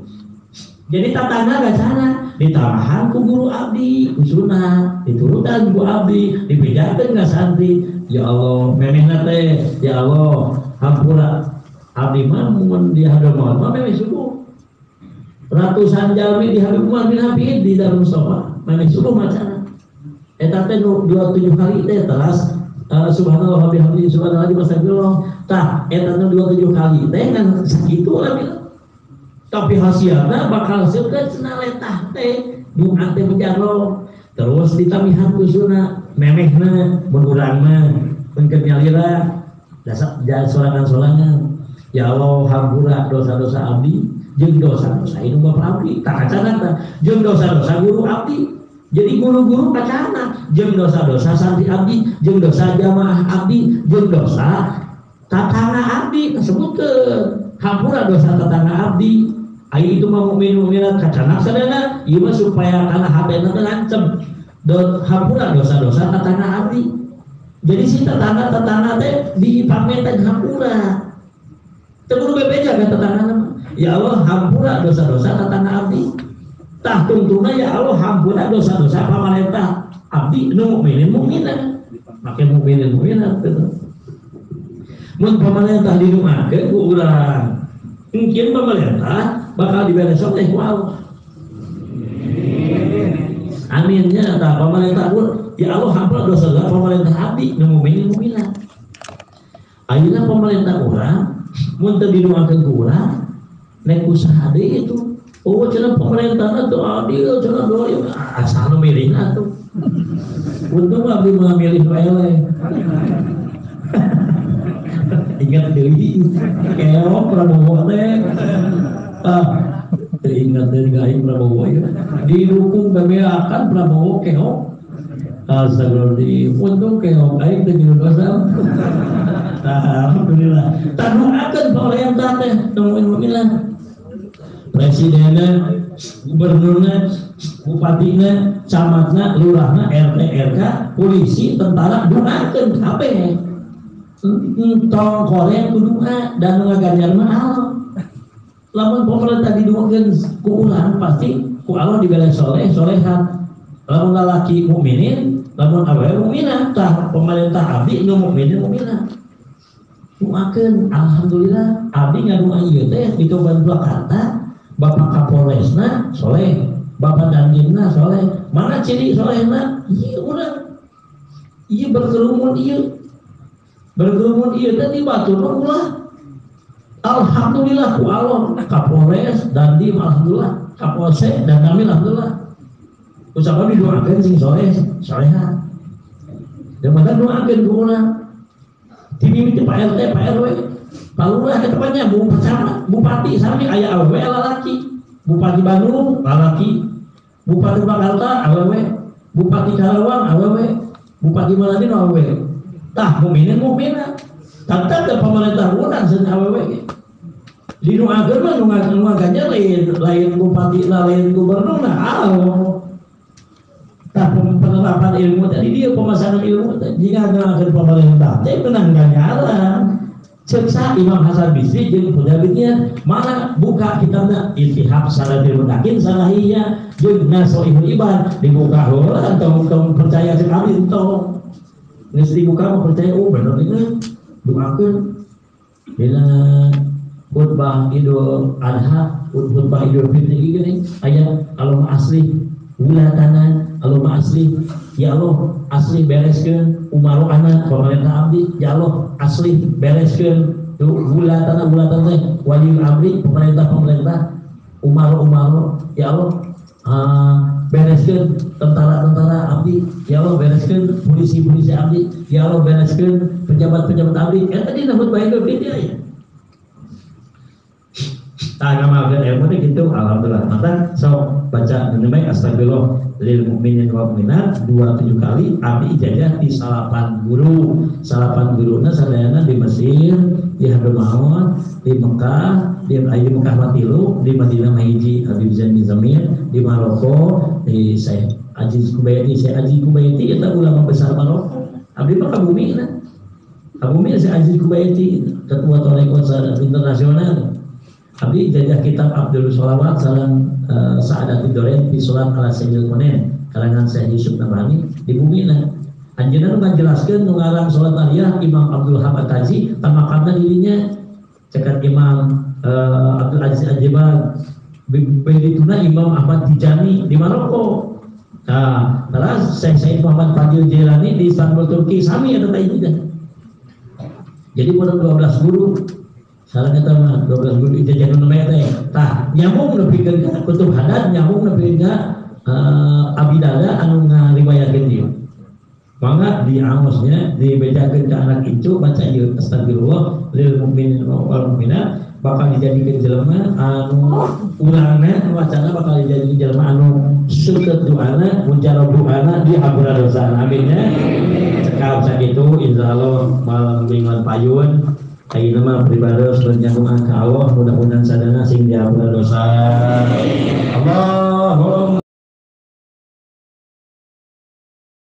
Jadi tatangga gacana ditarahan ku guru abdi ku sunah diturutan ku abdi dibejakeun ka santri ya Allah memehna teh ya Allah hampura abdi mah mun di hadamawa mah memeh subuh ratusan jalmi di Habib Umar bin Hafid di Darul Mustafa memeh subuh macana eta teh nu 27 kali teh teras subhanallah wa bihamdihi subhanallah wa astagfirullah tah eta nu 27 kali teh ngan sakitu lah. Tapi hasilna bakal seukeut cenah letah teh doa teh menjarong terus ditamihan ku sunah memehna mun urang mah mun keur nyalira dasar sorangan-sorangan ya Allah hampura dosa-dosa abdi jeung dosa-dosa indung bapa abdi tak kacana tah jeung dosa-dosa guru abdi jadi guru-guru kacana jeung dosa-dosa santri abdi jeung dosa jamaah abdi jeung dosa tatangga abdi sebutkeun hampura dosa tetangga abdi. Ayo itu mah mukmin mukminat kacana sadana ieu mah supaya kana hatena teh lancem hampura dosa-dosa tetangga abdi. Jadi si tetangga-tetangga teh dipametan hampura teu kudu bebeja ka tetangga mah ya Allah hampura dosa-dosa tetangga abdi tah tungtungna ya Allah hampura dosa-dosa pamarentah abdi nu mukminin mukminat make mukminin mukminat gitu. Mun pamarentah didumakeun ku urang mungkin pamarentah bakal dibere soleh ku Allah. Aminnya tah pemerintah pun ya Allah hampura dosa-dosa pemerintah abdi nu mukminin mukminat. Ayeuna pemerintah urang mun teu didoakeun ku urang nek usaha deui itu. Oh cenah pemerintahna teu adil cenah doa asal nu milihna atuh. Untung abdi mah milih nu eleh. Ingat deui keok Prabowo teh. Ah teringat deui ka aing Prabowo ieu. Didukung bebeakan Prabowo keok. Astagfirullahaladzim, untung keok aing teu nyeun dosa. Nah, alhamdulillah. Tah doakeun pemerintah teh nu mukminah. Presidenna, gubernurna, bupatina, camatna, lurahna, RT, RK, polisi, tentara doakeun kabeh. Tong koreng ku doa dan nu ngaganjar mah Allah. Lamun pemerintah didoakeun ku urang pasti ku Allah dibere soleh solehat. Lamun lalaki mukminin, lamun awewe mukminah, tah pemerintah abdi nu mukminin mukminah. Doakeun alhamdulillah abdi ngadoa ieu teh di Kabupaten Purwakarta, Bapak Kapolresna soleh, Bapak Dandimna soleh. Mana ciri solehna? Ieu urang. Ieu berkerumun ieu. Berkerumun ieu teh di batur mah ulah. Alhamdulillah ku Allah Kapolres, Dandim alhamdulillah, Kapolsek dan kami alhamdulillah. Usaha didoakeun sing soleh, soleha. Dan mana doakeun ku urang. Ti mimiti Pak RT, Pak RW, Pak Lurah ke tempatnya, Bu Camat, Bupati sami aya awewe lalaki. Bupati Bandung lalaki, Bupati Purwakarta awewe, Bupati Karawang awewe, Bupati Maladin awewe. Tah mukminin mukminah. Tetep ke pemerintah urang seun awewe ge. Didoakeun mah nu ngaganjar lain bupati lain gubernur nah Allah. Tah penerapan ilmu tadi dia pemasangan ilmu tadi jika ngakeun pemerintah teh menang ganjaran. Cek Imam Hasan Bisri jeung Hudabitnya mana buka kitabna Iltihab Salatil Mutakin Salahiyah jeung Nasoihul Ibad dibuka heula tong percaya cek abdi tong geus dibuka mah percaya oh bener ini doakeun dina khutbah Idul Adha khutbah Idul Fitri gini aya Allahumma aslih wulatana Allahumma aslih ya Allah aslih bereskeun umaru anak pemerintah abdi ya Allah aslih bereskeun wulatana wulatan teh wali amri pemerintah-pemerintah umaru-umaru ya Allah bereskeun tentara-tentara abdi ya Allah bereskeun polisi-polisi abdi ya Allah bereskeun pejabat-pejabat abdi eta dina khutbah Idul Fitri aya. Tah ngamalkeun ilmu teh kitu alhamdulillah. Maka sok baca nembe astagfirullah lil mukminin wal mukminat 27 kali abdi ijazah di salapan guru. Salapan guruna sadayana di Mesir, di Hadramaut, di Mekah, di Mekah mah tilu, di Madinah mah hiji Habib Zain bin Zamir, di Maroko di Syekh Aziz Kubaiti. Syekh Aziz Kubaiti eta ulama besar Maroko. Abdi mah kabumina. Kabumina Syekh Aziz Kubaiti ketua Thariqah internasional. Abdi ijazah kitab Abdul Sholawat sareng Sa'adati Doren fi Sholat ala Sayyidil Konen karangan Syekh Yusuf Nabhani di bumina. Anjeunna nu ngajelaskeun nu ngarang salat aliyah Imam Abdul Wahab At-Taji tamakamna dirinya cekat Imam Abdul Aziz Al-Jibal bedituna Imam Ahmad Tijani di Maroko. Nah, terus Syekh Said Muhammad Fadil Jailani di Istanbul Turki sami eta teh ijazah. Jadi modal 12 guru salah kata mah 12 guru ijazah nu namanya teh. Tah, nyambung nepikeun ka kutub hadad, nyambung nepikeun ka Abidada anu ngariwayatkeun ieu. Mangga diangosnya dibejakeun ka anak incu baca ieu astagfirullah lil mukminin wal mukminat bakal dijadikeun jelema anu urangna wacana bakal dijadikeun jelema anu seukeut doana mujarab doana dihampura dosana. Amin ya. Cekap sakitu insyaallah malam mingguan payun. Ayeuna mah pribados bernyambung ka Allah mudah-mudahan sadana sing dihampura dosa.